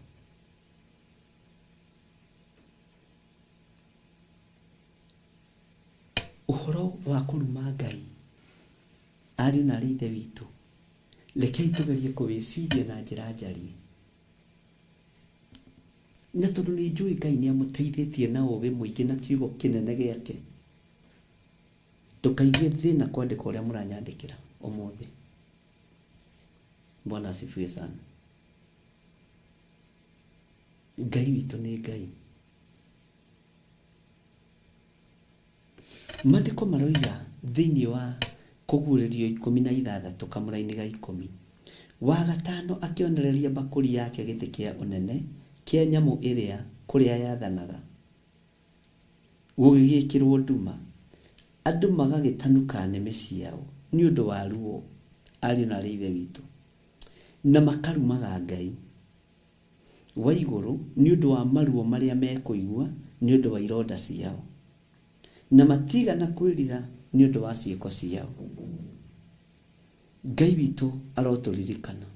Ũhoro wa kũruma Ngai, ariũ na arĩ ithe witũ, rekei tũgerie kũwĩciria na njĩra njariĩ. Na tondũ nĩ njũĩ Ngai nĩ amũteithĩtie na ũgĩ mũingĩ na kiugo kĩnene gĩake, ndũkaigue thĩna kwandĩka ũrĩa mũranyandĩkĩra ũmũthĩ. Bwana asifiwe sana. Ngai witũ nĩ Ngai. Maandĩko maroiga thĩinĩ wa kũguũrĩrio 16 kamũrainĩ ga 10. Wa gatano akĩonereria mbakũri yake gĩtĩ kĩa ũnene kĩa nyamũ ĩrĩa kũrĩa yathanaga. Gũgĩgĩkĩrwo nduma. Andũ magagĩtanuka nĩmĩ ciao nĩ ũndũ wa ruo, ariũ na arĩ ithe witũ. Na makarumaga Ngai wa igũrũ nĩ ũndũ wa maruo marĩa mekũigua nĩ ũndũ wa ironda ciao. Na matigana kwĩrira nĩ ũndũ wa ciĩko ciao. Ngai witũ arotũririkana.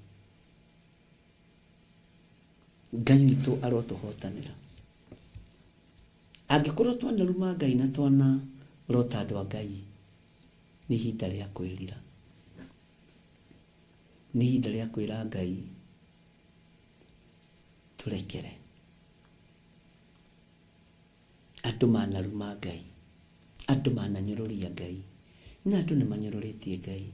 Ngai witũ arotũhotanĩra. Angĩkorwo twanaruma Ngai na twanarota andũ a Ngai, nĩ ihinda rĩa kwĩrira. Nĩ ihinda rĩa kwĩra Ngai tũrekere. Andũ manaruma Ngai, andũ mananyũrũria Ngai, na andũ nĩ manyũrũrĩtie Ngai,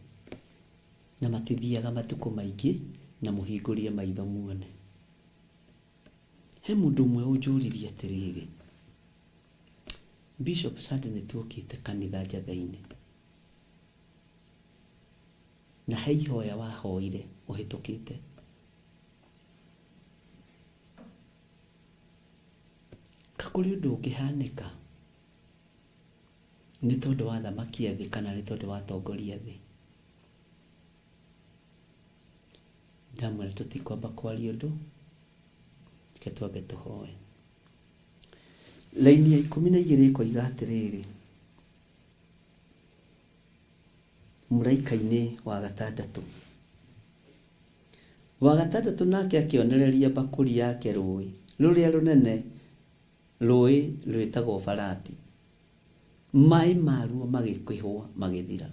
na matithiaga matukũ maingĩ na mũhingũrie maitho muone. He mũndũ ũmwe ũnjũririe atĩrĩrĩ, Bishop Sunday nĩ tuokĩte kanitha Njatheinĩ, na he ihoya wahoire ũhĩtũkĩte. Ka kũrĩ ũndũ ũngĩhanĩka nĩ tondũ wa thamaki a thĩ kana nĩ tondũ wa atongoria a thĩ? Ndamwĩra tũtikwamba kwaria ũndũ, reke twambe tũhoe. Raini ya 12 ĩkoiga atĩrĩrĩ, mũraika-inĩ wa gatandatũ. Wa gatandatũ nake akĩonereria mbakũri yake rũĩ rũrĩa rũnene, rũĩ rwĩtagwo Farati. Maĩ maruo magĩkĩhũa magĩthira,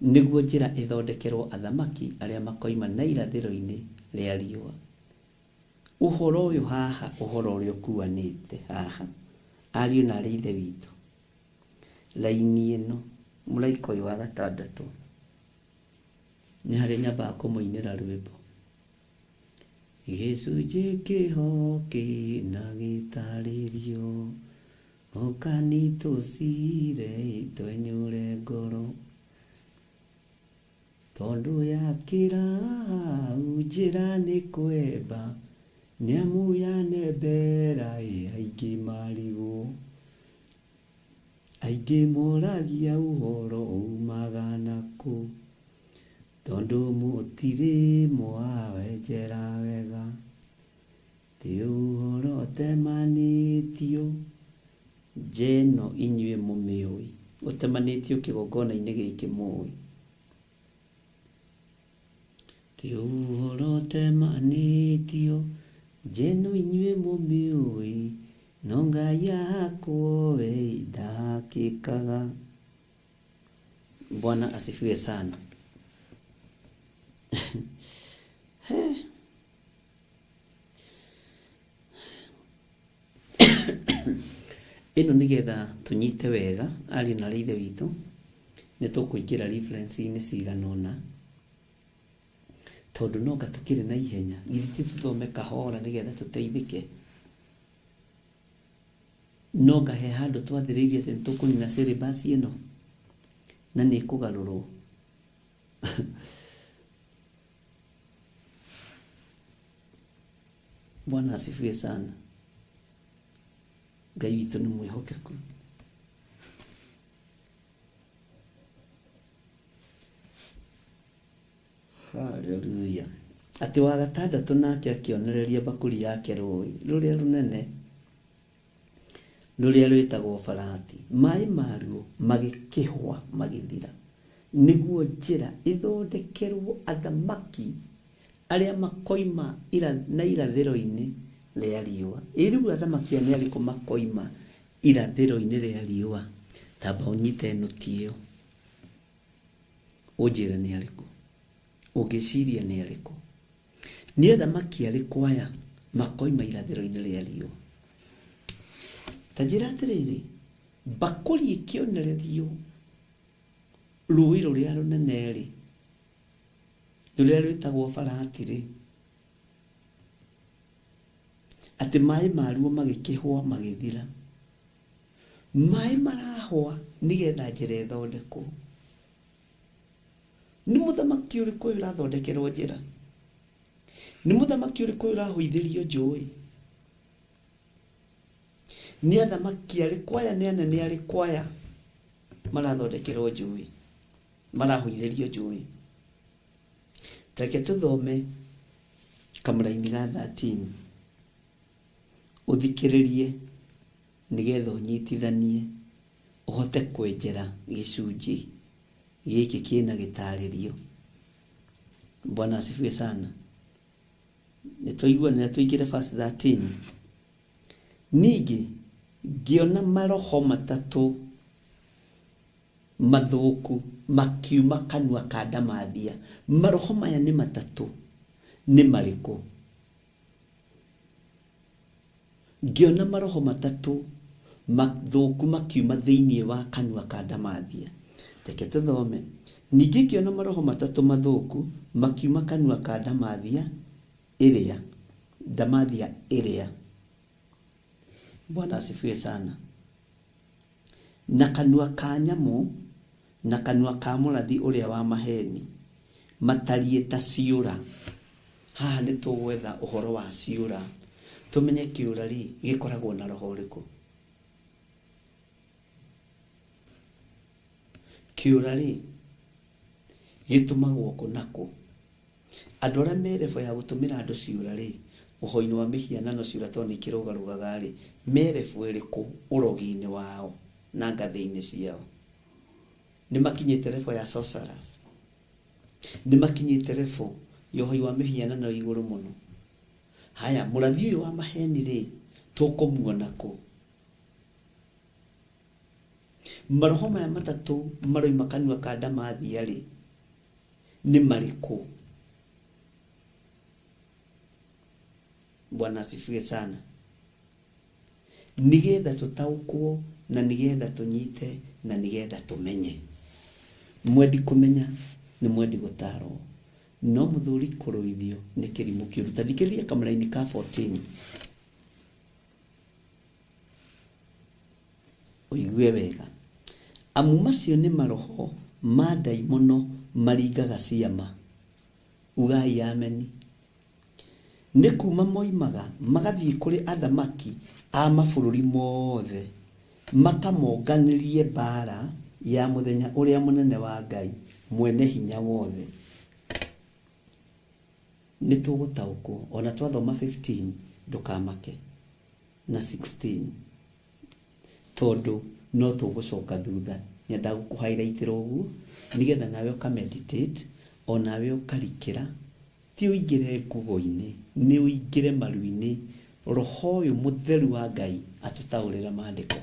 nĩguo njĩra ĩthondekerwo athamaki arĩa makoima na irathĩro-inĩ rĩa riũa. Ũhoro ũyũ haha, ũhoro ũrĩa ũkuanĩte haha, ariũ na arĩ ithe witũ, raini ĩno, mũraika ũyũ wa gatandatũ, nĩ harĩa nyambaga kũmũinĩra rwĩmbo. Gĩcunjĩ kĩho kĩna gĩtarĩrio, ũkani tũcire twenyũre ngoro, tondũ yakĩra hau njĩra nĩ kwemba, nĩamu yanembera aingĩ marigwo. Aingĩ moragia ũhoro umaga nakũ, tondũ mũtirĩ mwawenjera wega. Ti ũhoro ũtemanĩtio, nja ĩno inyuĩ mũmĩũĩ, ũtemanĩtio kĩgongona-inĩ gĩkĩ mũĩ. Ti ũhoro ũtemanĩtio, nja ĩno inyuĩ mũmĩũĩ, no Ngai ahakwo we ndahakĩkaga. Bwana asifiwe sana. Ĩno nĩgetha tũnyite wega ariũ na aarĩ a Ithe witũ, nĩ tũkũingĩra reference-inĩ cigana ũna, tondũ no anga tũkĩrĩ na ihenya, githĩ ti tũthome kahora nĩgetha tũteithĩke? No anga he handũ twathĩrĩirie atĩ nĩ tũkũnina syllabus ĩno na nĩ ĩkũgarũrwo? Bwana asifiwe sana. Ngai witũ nĩ mwĩhokeku. Haleluya. Atĩ wa gatandatũ nake akĩonereria mbakũri yake rũũĩ rũrĩa rũnene rũrĩa rwĩtagwo Farati, maĩ maruo magĩkĩhwa magĩthira, nĩguo njĩra ĩthondekerwo athamaki arĩa makoima na irathĩro-inĩ rĩa riũa. Ĩ rĩu athamaki aya nĩ arĩkũ makoima irathĩro-inĩ rĩa riũa? Tamba ũnyite nũti ĩyo ũnjĩre nĩ arĩkũ, ũngĩciria nĩ arĩkũ, nĩ athamaki arĩkũ aya makoima irathĩro-inĩ rĩa riũa? Ta njĩra atĩrĩrĩ, mbakũri ĩkĩonererio rũĩ rũrĩa rũnene-rĩ, rũrĩa rwĩtagwo Farati-rĩ, atĩ maĩ maruo magĩkĩhũa magĩthira. Maĩ marahũa nĩgetha njĩra ĩthondekwo. Nĩ mũthamaki ũrĩkũ ũyũ ũrathondekerwo njĩra? Nĩ mũthamaki ũrĩkũ ũyũ ũrahũithĩrio njũĩ? Nĩ athamaki arĩkũ aya, nĩ anene arĩkũ aya marathondekerwo njũĩ, marahũithĩrio njũĩ? Reke tũthome kamũraini ga 13 ũthikĩrĩrie nĩgetha ũnyitithanie ũhote kwenjera gĩcunjĩ gĩkĩ kĩna gĩtarĩrio. Bwana asifiwe sana. Nĩ twaiguanĩra tũingĩre verse 13. Ningĩ ngĩona maroho matatũ mathũku makiuma kanua ka ndamathia. Maroho maya nĩ matatũ, nĩ marĩkũ? Ngĩona maroho matatũ mathũku makiuma thĩinĩ wa kanua ka ndamathia. Reke tũthome. Ningĩ ngĩona maroho matatũ mathũku makiuma kanua ka ndamathia ĩrĩa, ndamathia ĩrĩa. Bwana asifiwe sana. Na kanua ka nyamũ na kanua ka mũrathi ũrĩa wa maheni matariĩ ta ciũra. Haha nĩ tũgwetha ũhoro wa ciũra, tũmenye kĩũra rĩ gĩkoragwo na roho ũrĩkũ. Kĩũra rĩ gĩtũmagwo kũ na kũ. Andũ arĩa me level ya gũtũmĩra andũ ciũra rĩ, ũhoro-inĩ wa mĩhianano ciũra tondũ nĩ ikĩrũgarũgaga rĩ, me level ĩrĩkũ ũrogi-inĩ wao na ngathĩ-inĩ ciao? Nĩ makinyĩte level ya sorcerers? Nĩ makinyĩte level ya ũhoi wa mĩhianano igũrũ mũno? Haya, mũrathi ũyũ wa maheni rĩ, tũkũmuona kũ? Maroho maya matatũ maroima kanua ka ndamathia rĩ, nĩ marĩkũ? Bwana asifiwe sana. Nĩgetha tũtaũkwo na nĩgetha tũnyite na nĩgetha tũmenye. Mwendi kũmenya nĩ mwendi gũtarwo, no mũthuri kũrũithio nĩ kĩrimũ kĩũru. Ta thikĩrĩria kamũraini ka 14 ũigue wega. Amu macio nĩ maroho ma ndaimono maringaga ciama. Ugai ameni. Nĩ kuma moimaga magathiĩ kũrĩ athamaki a mabũrũri mothe makamonganĩrie mbara ya mũthenya ũrĩa mũnene wa Ngai mwene hinya wothe. Nĩ tũgũtaũkwo ona twathoma 15 ndũkamake na 16 tondũ no tũgũcoka thutha. Nyendaga gũkũ-highlightĩra ũguo nĩgetha nawe ũka meditate onawe ũkarikĩra, ti ũingĩre nguo-inĩ, nĩ ũingĩre maru-inĩ. Roho ũyũ mũtheru wa Ngai atũtaũrĩra maandĩko.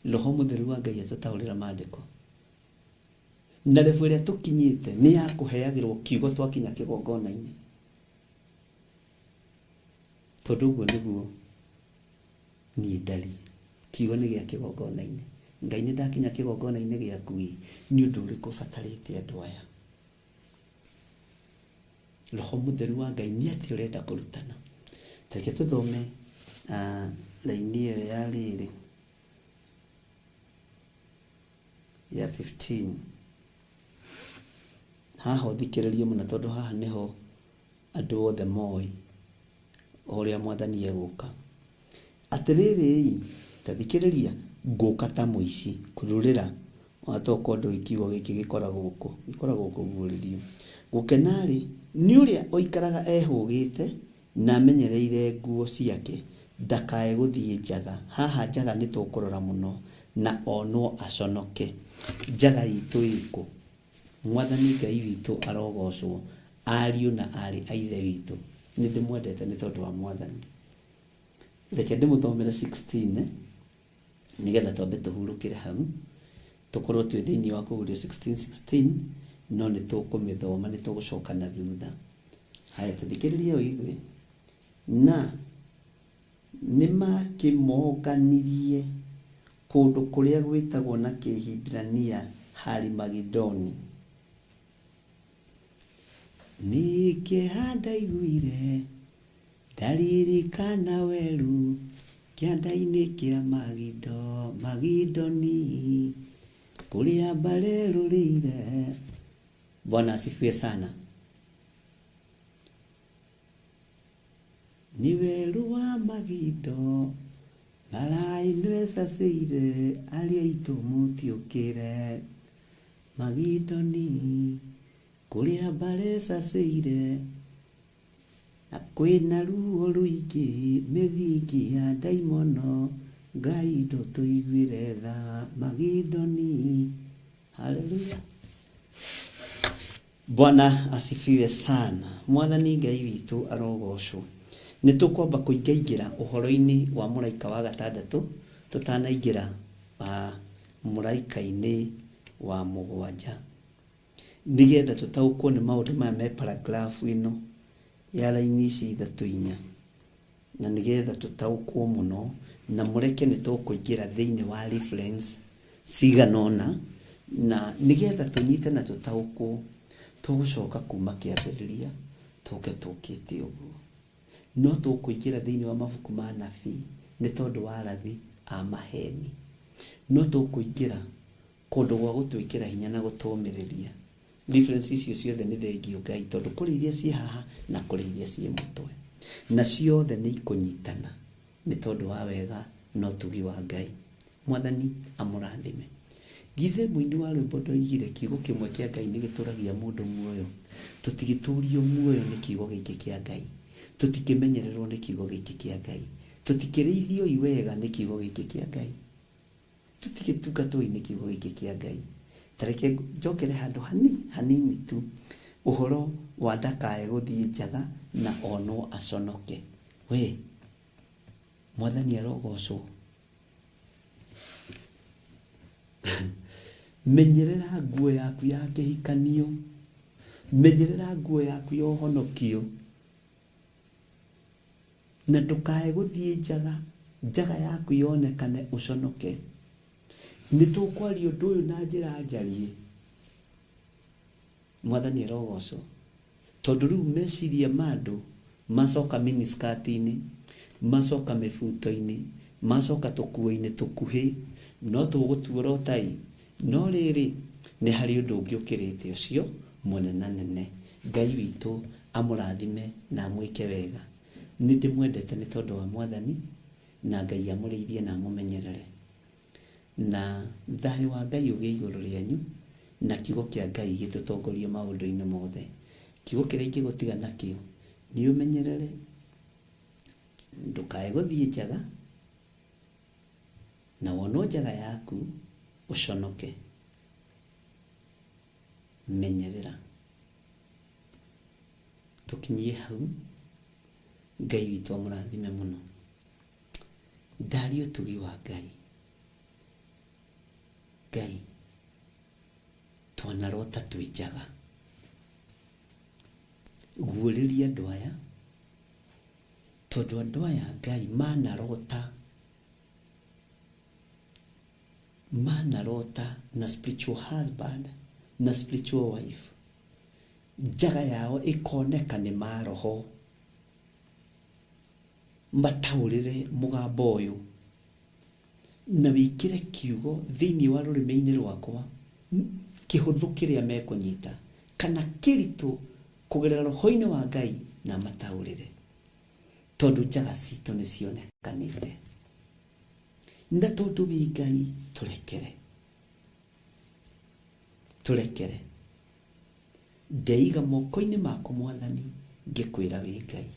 Roho mũtheru wa Ngai atũtaũrĩra maandĩko. Na level ĩrĩa tũkinyĩte nĩ ya kũheagĩrwo kiugo twakinya kĩgongona-inĩ. Tondũ ũguo nĩguo niĩ ndariĩ. Kiugo nĩ gĩa kĩgongona-inĩ. Ngai nĩ ndakinya kĩgongona-inĩ gĩaku ĩ, nĩ ũndũ ũrĩkũ ũbatarĩte andũ aya? Roho Mũtheru wa Ngai nĩ atĩa ũrenda kũrutana? Ta reke tũthome raini ĩyo ya rĩrĩ ya 15. Haha ũthikĩrĩrie mũno tondũ haha nĩho andũ othe moĩ ũrĩa mwathani egũka. Atĩrĩrĩ, ta thikĩrĩria, ngũka ta mũici kururĩra watoka ũndũ kiugo gĩkĩ gĩkoragwo kũ gĩkoragwo kũguũrĩrio. Gũkena-rĩ nĩ ũrĩa ũikaraga ehũgĩte na amenyereire nguo ciake ndakae gũthiĩ njaga. Haha njaga nĩ tũkũrora mũno na onwo aconoke. Njaga itũ ĩkũ? Mwathani Ngai witũ arogocwo, ariũ na aarĩ a Ithe witũ. Nĩ ndĩmwendete nĩ tondũ wa Mwathani. Reke ndĩmũthomere 16 nĩgetha twambe tũhurũkĩre hau, tũkorwo twĩ thĩinĩ wa kũguũrio 16 16, no nĩ tũkũmĩthoma, nĩ tũgũcoka na thutha. Haya, tũthikĩrĩrie ũigue. Na nĩmakĩmonganirie kũndũ kũrĩa gwĩtagwo na Kĩhibirania Harimagedoni. Nĩ kĩeha ndaiguire ndaririkana weru kĩanda-inĩ kĩa Magido, Magidoni kũrĩa mbarerũrĩire. Bwana asifiwe sana. Ni werũ wa Magido maraĩ ecacĩire arĩa aitũ mũtiũkĩre. Magidoni kũrĩa mbarecacĩire na kwĩna ruo rũingĩ mĩthingi ya ndaimono Ngai ndũtũiguĩre tha Magidoni. Haleluya. Bwana asifiwe sana. Mwathani Ngai witũ arogocwo. Nĩ tũkwamba kũingaingĩra ũhoro-inĩ wa mũraika wa gatandatũ tũtanaingĩra mũraika-inĩ wa mũgwanja, nĩgetha tũtaũkwo nĩ maũndũ maya me paragraph ĩno ya raini ici ithatũ inya, na nĩgetha tũtaũkwo mũno na mũreke nĩ tũkũingĩra thĩinĩ wa reference cigana ũna, na nĩgetha tũnyite na tũtaũkwo tũgũcoka kuma kĩambĩrĩria tũke tũkĩte ũguo. No tũkũingĩra thĩinĩ wa mabuku ma nabii nĩ tondũ wa arathi a maheni. No tũkũingĩra kũndũ gwa gũtwĩkĩra hinya na gũtũũmĩrĩria. Reference icio ciothe nĩ thengio Ngai, tondũ kũrĩ iria ciĩ haha na kũrĩ iria ciĩ mũtwe, na ciothe nĩ ikũnyitana nĩ tondũ wa wega na ũtugi wa Ngai. Mwathani amũrathime. Githĩ mũini wa rwĩmbo ndoigire kiugo kĩmwe kĩa Ngai nĩ gĩtũragia mũndũ muoyo? Tũtigĩtũrio muoyo nĩ kiugo gĩkĩ kĩa Ngai, tũtikĩmenyererwo nĩ kiugo gĩkĩ kĩa Ngai, tũtikĩrĩithio wega nĩ kiugo gĩkĩ kĩa Ngai, tũtigĩtungatwo nĩ kiugo gĩkĩ kĩa Ngai. Ta reke njokere handũ hanini tu ũhoro wa ndakae gũthiĩ njaga na onwo aconoke. We Mwathani arogocwo. Menyerera nguo yaku ya kĩhikanio, menyerera nguo yaku ya ũhonokio, na ndũkae gũthiĩ njaga, njaga yaku yonekane ũconoke. Nĩ tũkwaria ũndũ ũyũ na njĩra njariĩ. Mwathani arogocwo. Tondũ rĩu meciria ma andũ macoka miniskirt-inĩ, macoka mĩbuto-inĩ, macoka tũkuo-inĩ tũkuhĩ, no tũgũtuorotai. No rĩrĩ nĩ harĩ ũndũ ũngĩ ũkĩrĩte ũcio mũnenanene. Ngai witũ amũrathime na amwĩke wega. Nĩ ndĩmwendete nĩ tondũ wa Mwathani, na Ngai amũrĩithie na amũmenyerere. Na thayũ wa Ngai ũgĩe igũrũ rĩanyu, na kiugo kĩa Ngai gĩtũtongorie maũndũ-inĩ mothe. Kiugo kĩrĩa ingĩgũtiga nakĩo nĩ ũmenyerere, ndũkae gũthiĩ njaga, na wonwo njaga yaku ũconoke. Menyerera. Tũkinyie hau. Ngai witũ amũrathime mũno. Ndaria ũtugi wa Ngai. Ngai Twanarota twĩ njaga. Guũrĩria andũ aya, tondũ andũ aya Ngai manarota, manarota na spiritual husband na spiritual wife, njaga yao ĩkoneka nĩ maroho mataũrĩre mũgambo ũyũ na wĩkĩre kiugo thĩinĩ wa rũrĩmĩ-inĩ rwakwa kĩhũthũ kĩrĩa mekũnyita kana kĩritũ kũgerera roho-inĩ wa Ngai na mataũrĩre, tondũ njaga citũ nĩ cionekanĩte. Na tondũ wĩ Ngai, tũrekere, tũrekere. Ndeiga moko-inĩ maku Mwathani, ngĩkwĩra wĩ Ngai.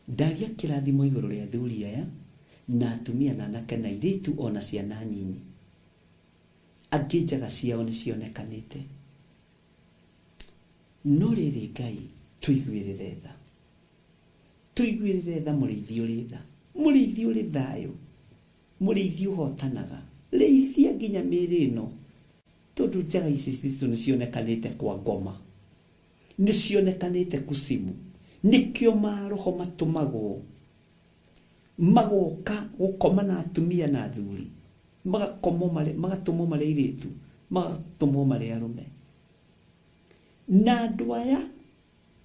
Ndaria kĩrathimo igũrũ rĩa athuri aya na atumia na anake na airĩtu ona ciana nyinyi. Angĩ njaga ciao nĩ cionekanĩte. No rĩrĩ Ngai, tũiguĩrĩre tha, tũiguĩrĩre tha, mũrĩithi ũrĩ tha, mũrĩithi ũrĩ thayũ, mũrĩithi ũhotanaga. Rĩithia nginya mĩĩrĩ ĩno, tondũ njaga ici citũ nĩ cionekanĩte kwa ngoma, nĩ cionekanĩte kucimu. Nĩkĩo maroho matũmagwo magoka gũkoma na atumia na athuri, magakomwo marĩ, magatũmwo marĩ airĩtu, magatũmwo marĩ arũme. Na andũ aya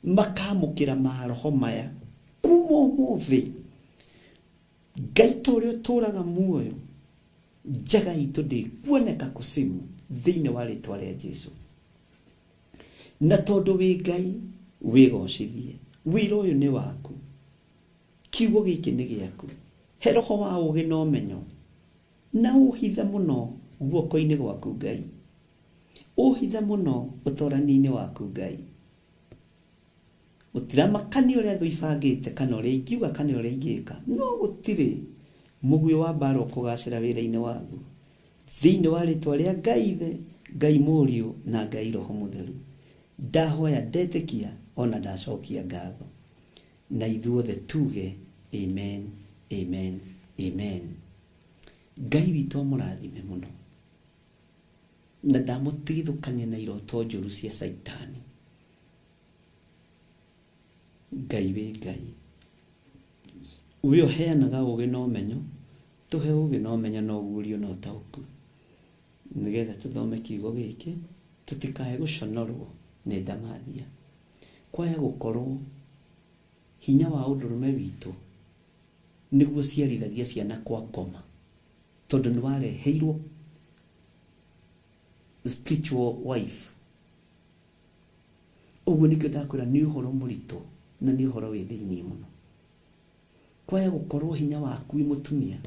makamũkĩra maroho maya kuma ũmũthĩ. Ngai ta ũrĩa ũtũũraga muoyo, njaga itũ ndĩkuoneka kucimu thĩinĩ wa rĩtwa rĩa Jesu. Na tondũ wĩ Ngai, wĩgocithie. Wĩra ũyũ nĩ waku, kiugo gĩkĩ nĩ gĩaku. He roho wa ũũgĩ na ũmenyo, na ũhithe mũno guoko-inĩ gwaku Ngai, ũhithe mũno ũtorani-inĩ waku Ngai. Gũtiramakania ũrĩa thũ ibangĩte, kana ũrĩa ingiuga, kana ũrĩa ingĩka, no gũtirĩ mũguĩ wa mbara ũkũgacĩra wĩra-inĩ waku. Thĩinĩ wa rĩtwa rĩa Ngai Ithe, Ngai Mũriũ na Ngai Roho Mũtheru, ndahoya, ndetĩkia, ona ndacokia ngatho. Na ithuothe tuge amen, amen, amen. Ngai witũ amũrathime mũno, na ndamũtigithũkania na iroto njũru cia Caitani. Ngai wĩ Ngai, we ũheanaga ũũgĩ na ũmenyo, tũhe ũũgĩ na ũmenyo na ũguũrio na ũtaũku, nĩgetha tũthome kiugo gĩkĩ tũtikae gũconorwo nĩ ndamathia. Kwaya gũkorwo hinya wa ũndũrũme witũ nĩguo ciarithagia ciana kwa ngoma, tondũ nĩ wareheirwo spiritual wife. Ũguo nĩkĩo ndakwĩra nĩ ũhoro mũritũ na nĩ ũhoro wĩ thĩinĩ mũno. Kwaya gũkorwo hinya waku wĩ mũtumia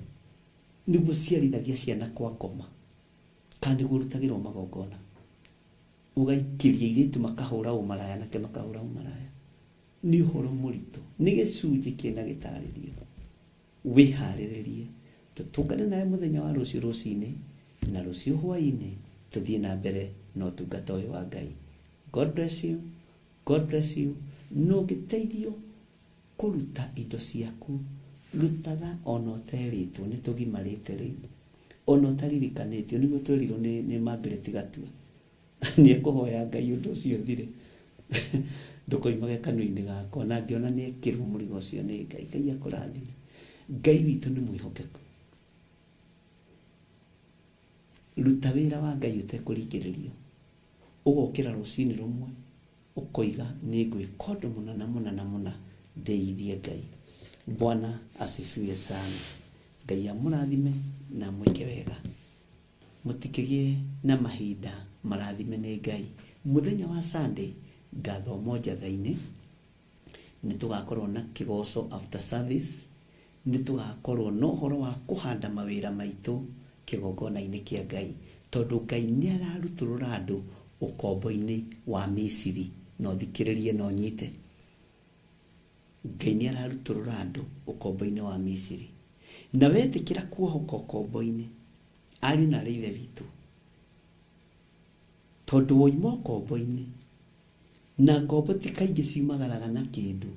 nĩguo ciarithagia ciana kwa ngoma, kana nĩguo ũrutagĩrwo magongona, ũgaikĩria airĩtu makahũra ũmaraya, nake makahũra ũmaraya. Nĩ ũhoro mũritũ, nĩ gĩcunjĩ kĩna gĩtarĩrio. Wĩharĩrĩrie tũtũngane nawe mũthenya wa rũciũ rũcinĩ na rũciũ hwaĩ-inĩ, tũthiĩ na mbere na ũtungata ũyũ wa Ngai. God bless you, God bless you. Na ũngĩteithio kũruta indo ciaku, rutaga ona ũterĩtwo, nĩ tũgimarĩte rĩu, ona ũtaririkanĩtio, nĩguo twerirwo nĩ Margaret Gatua. Nĩ ekũhoya Ngai ũndũ ũcio ũthire, ndũkoimage kanua-inĩ gakwa, na ngĩona nĩ ekĩrwo mũrigo ũcio nĩ Ngai. Ngai akũrathime. Ngai witũ nĩ mwĩhokeku. Ruta wĩra wa Ngai ũtekũringĩrĩrio. Ũgokĩra rũcinĩ rũmwe ũkoiga nĩ ngwĩka ũndũ mũna na mũna na mũna, ndeithie Ngai. Bwana asifiwe sana. Ngai amũrathime na amwĩke wega. Mũtikĩgĩe na mahinda marathime nĩ Ngai. Mũthenya wa Sunday ngathoma njatha-inĩ, nĩ tũgakorwo na kĩgoco after service, nĩ tũgakorwo na ũhoro wa kũhanda mawĩra maitũ kĩgongona-inĩ kĩa Ngai, tondũ Ngai nĩ ararutũrũra andũ ũkombo-inĩ wa Misiri. No thikĩrĩrie na ũnyite. Ngai nĩ ararutũrũra andũ ũkombo-inĩ wa Misiri. Na wetĩkĩra kuohoka ũkombo-inĩ, ariũ na arĩ ithe witũ, tondũ woima ũkombo-inĩ, na ngombo ti kaingĩ ciumagaraga na kĩndũ.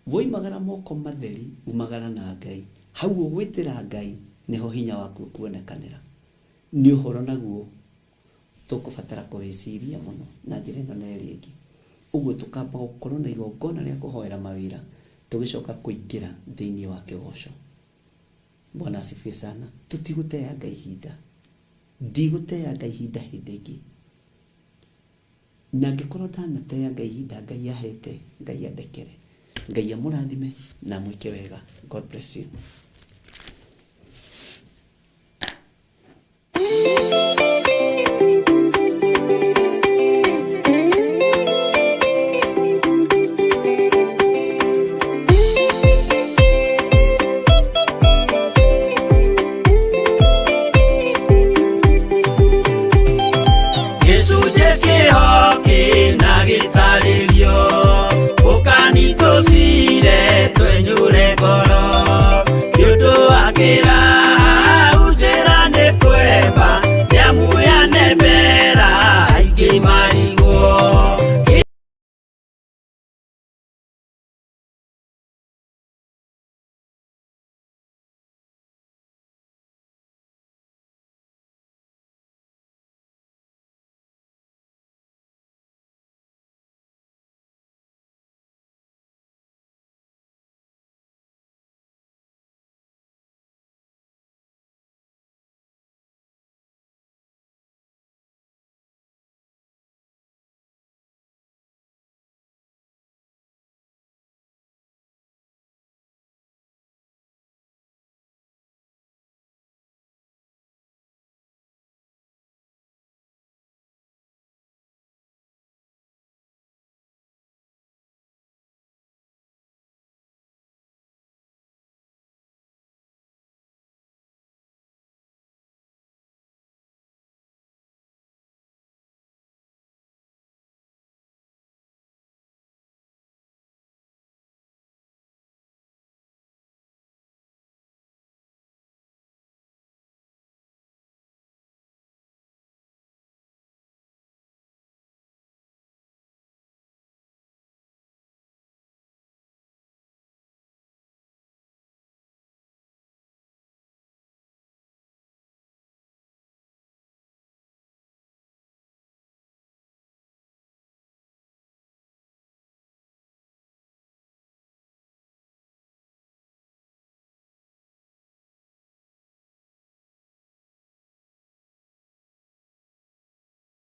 Woimagara moko matheri, umagara na Ngai. Hau ũgwĩtĩra Ngai nĩho hinya waku ũkuonekanĩra. Nĩ ũhoro naguo Tũkũbatara kũwĩciria mũno na njĩra ĩno na ĩrĩa ĩngĩ. Ũguo tũkamba gũkorwo na igongona rĩa kũhoera mawĩra, tũgĩcoka kũingĩra thĩinĩ wa kĩgoco. Bwana asifiwe sana. Tũtigũteanga ihinda, ndigũteanga ihinda hĩndĩ ĩngĩ. Na angĩkorwo ndanateanga ihinda Ngai ahete, Ngai andekere. Ngai amũrathime na amwĩke wega. God bless you.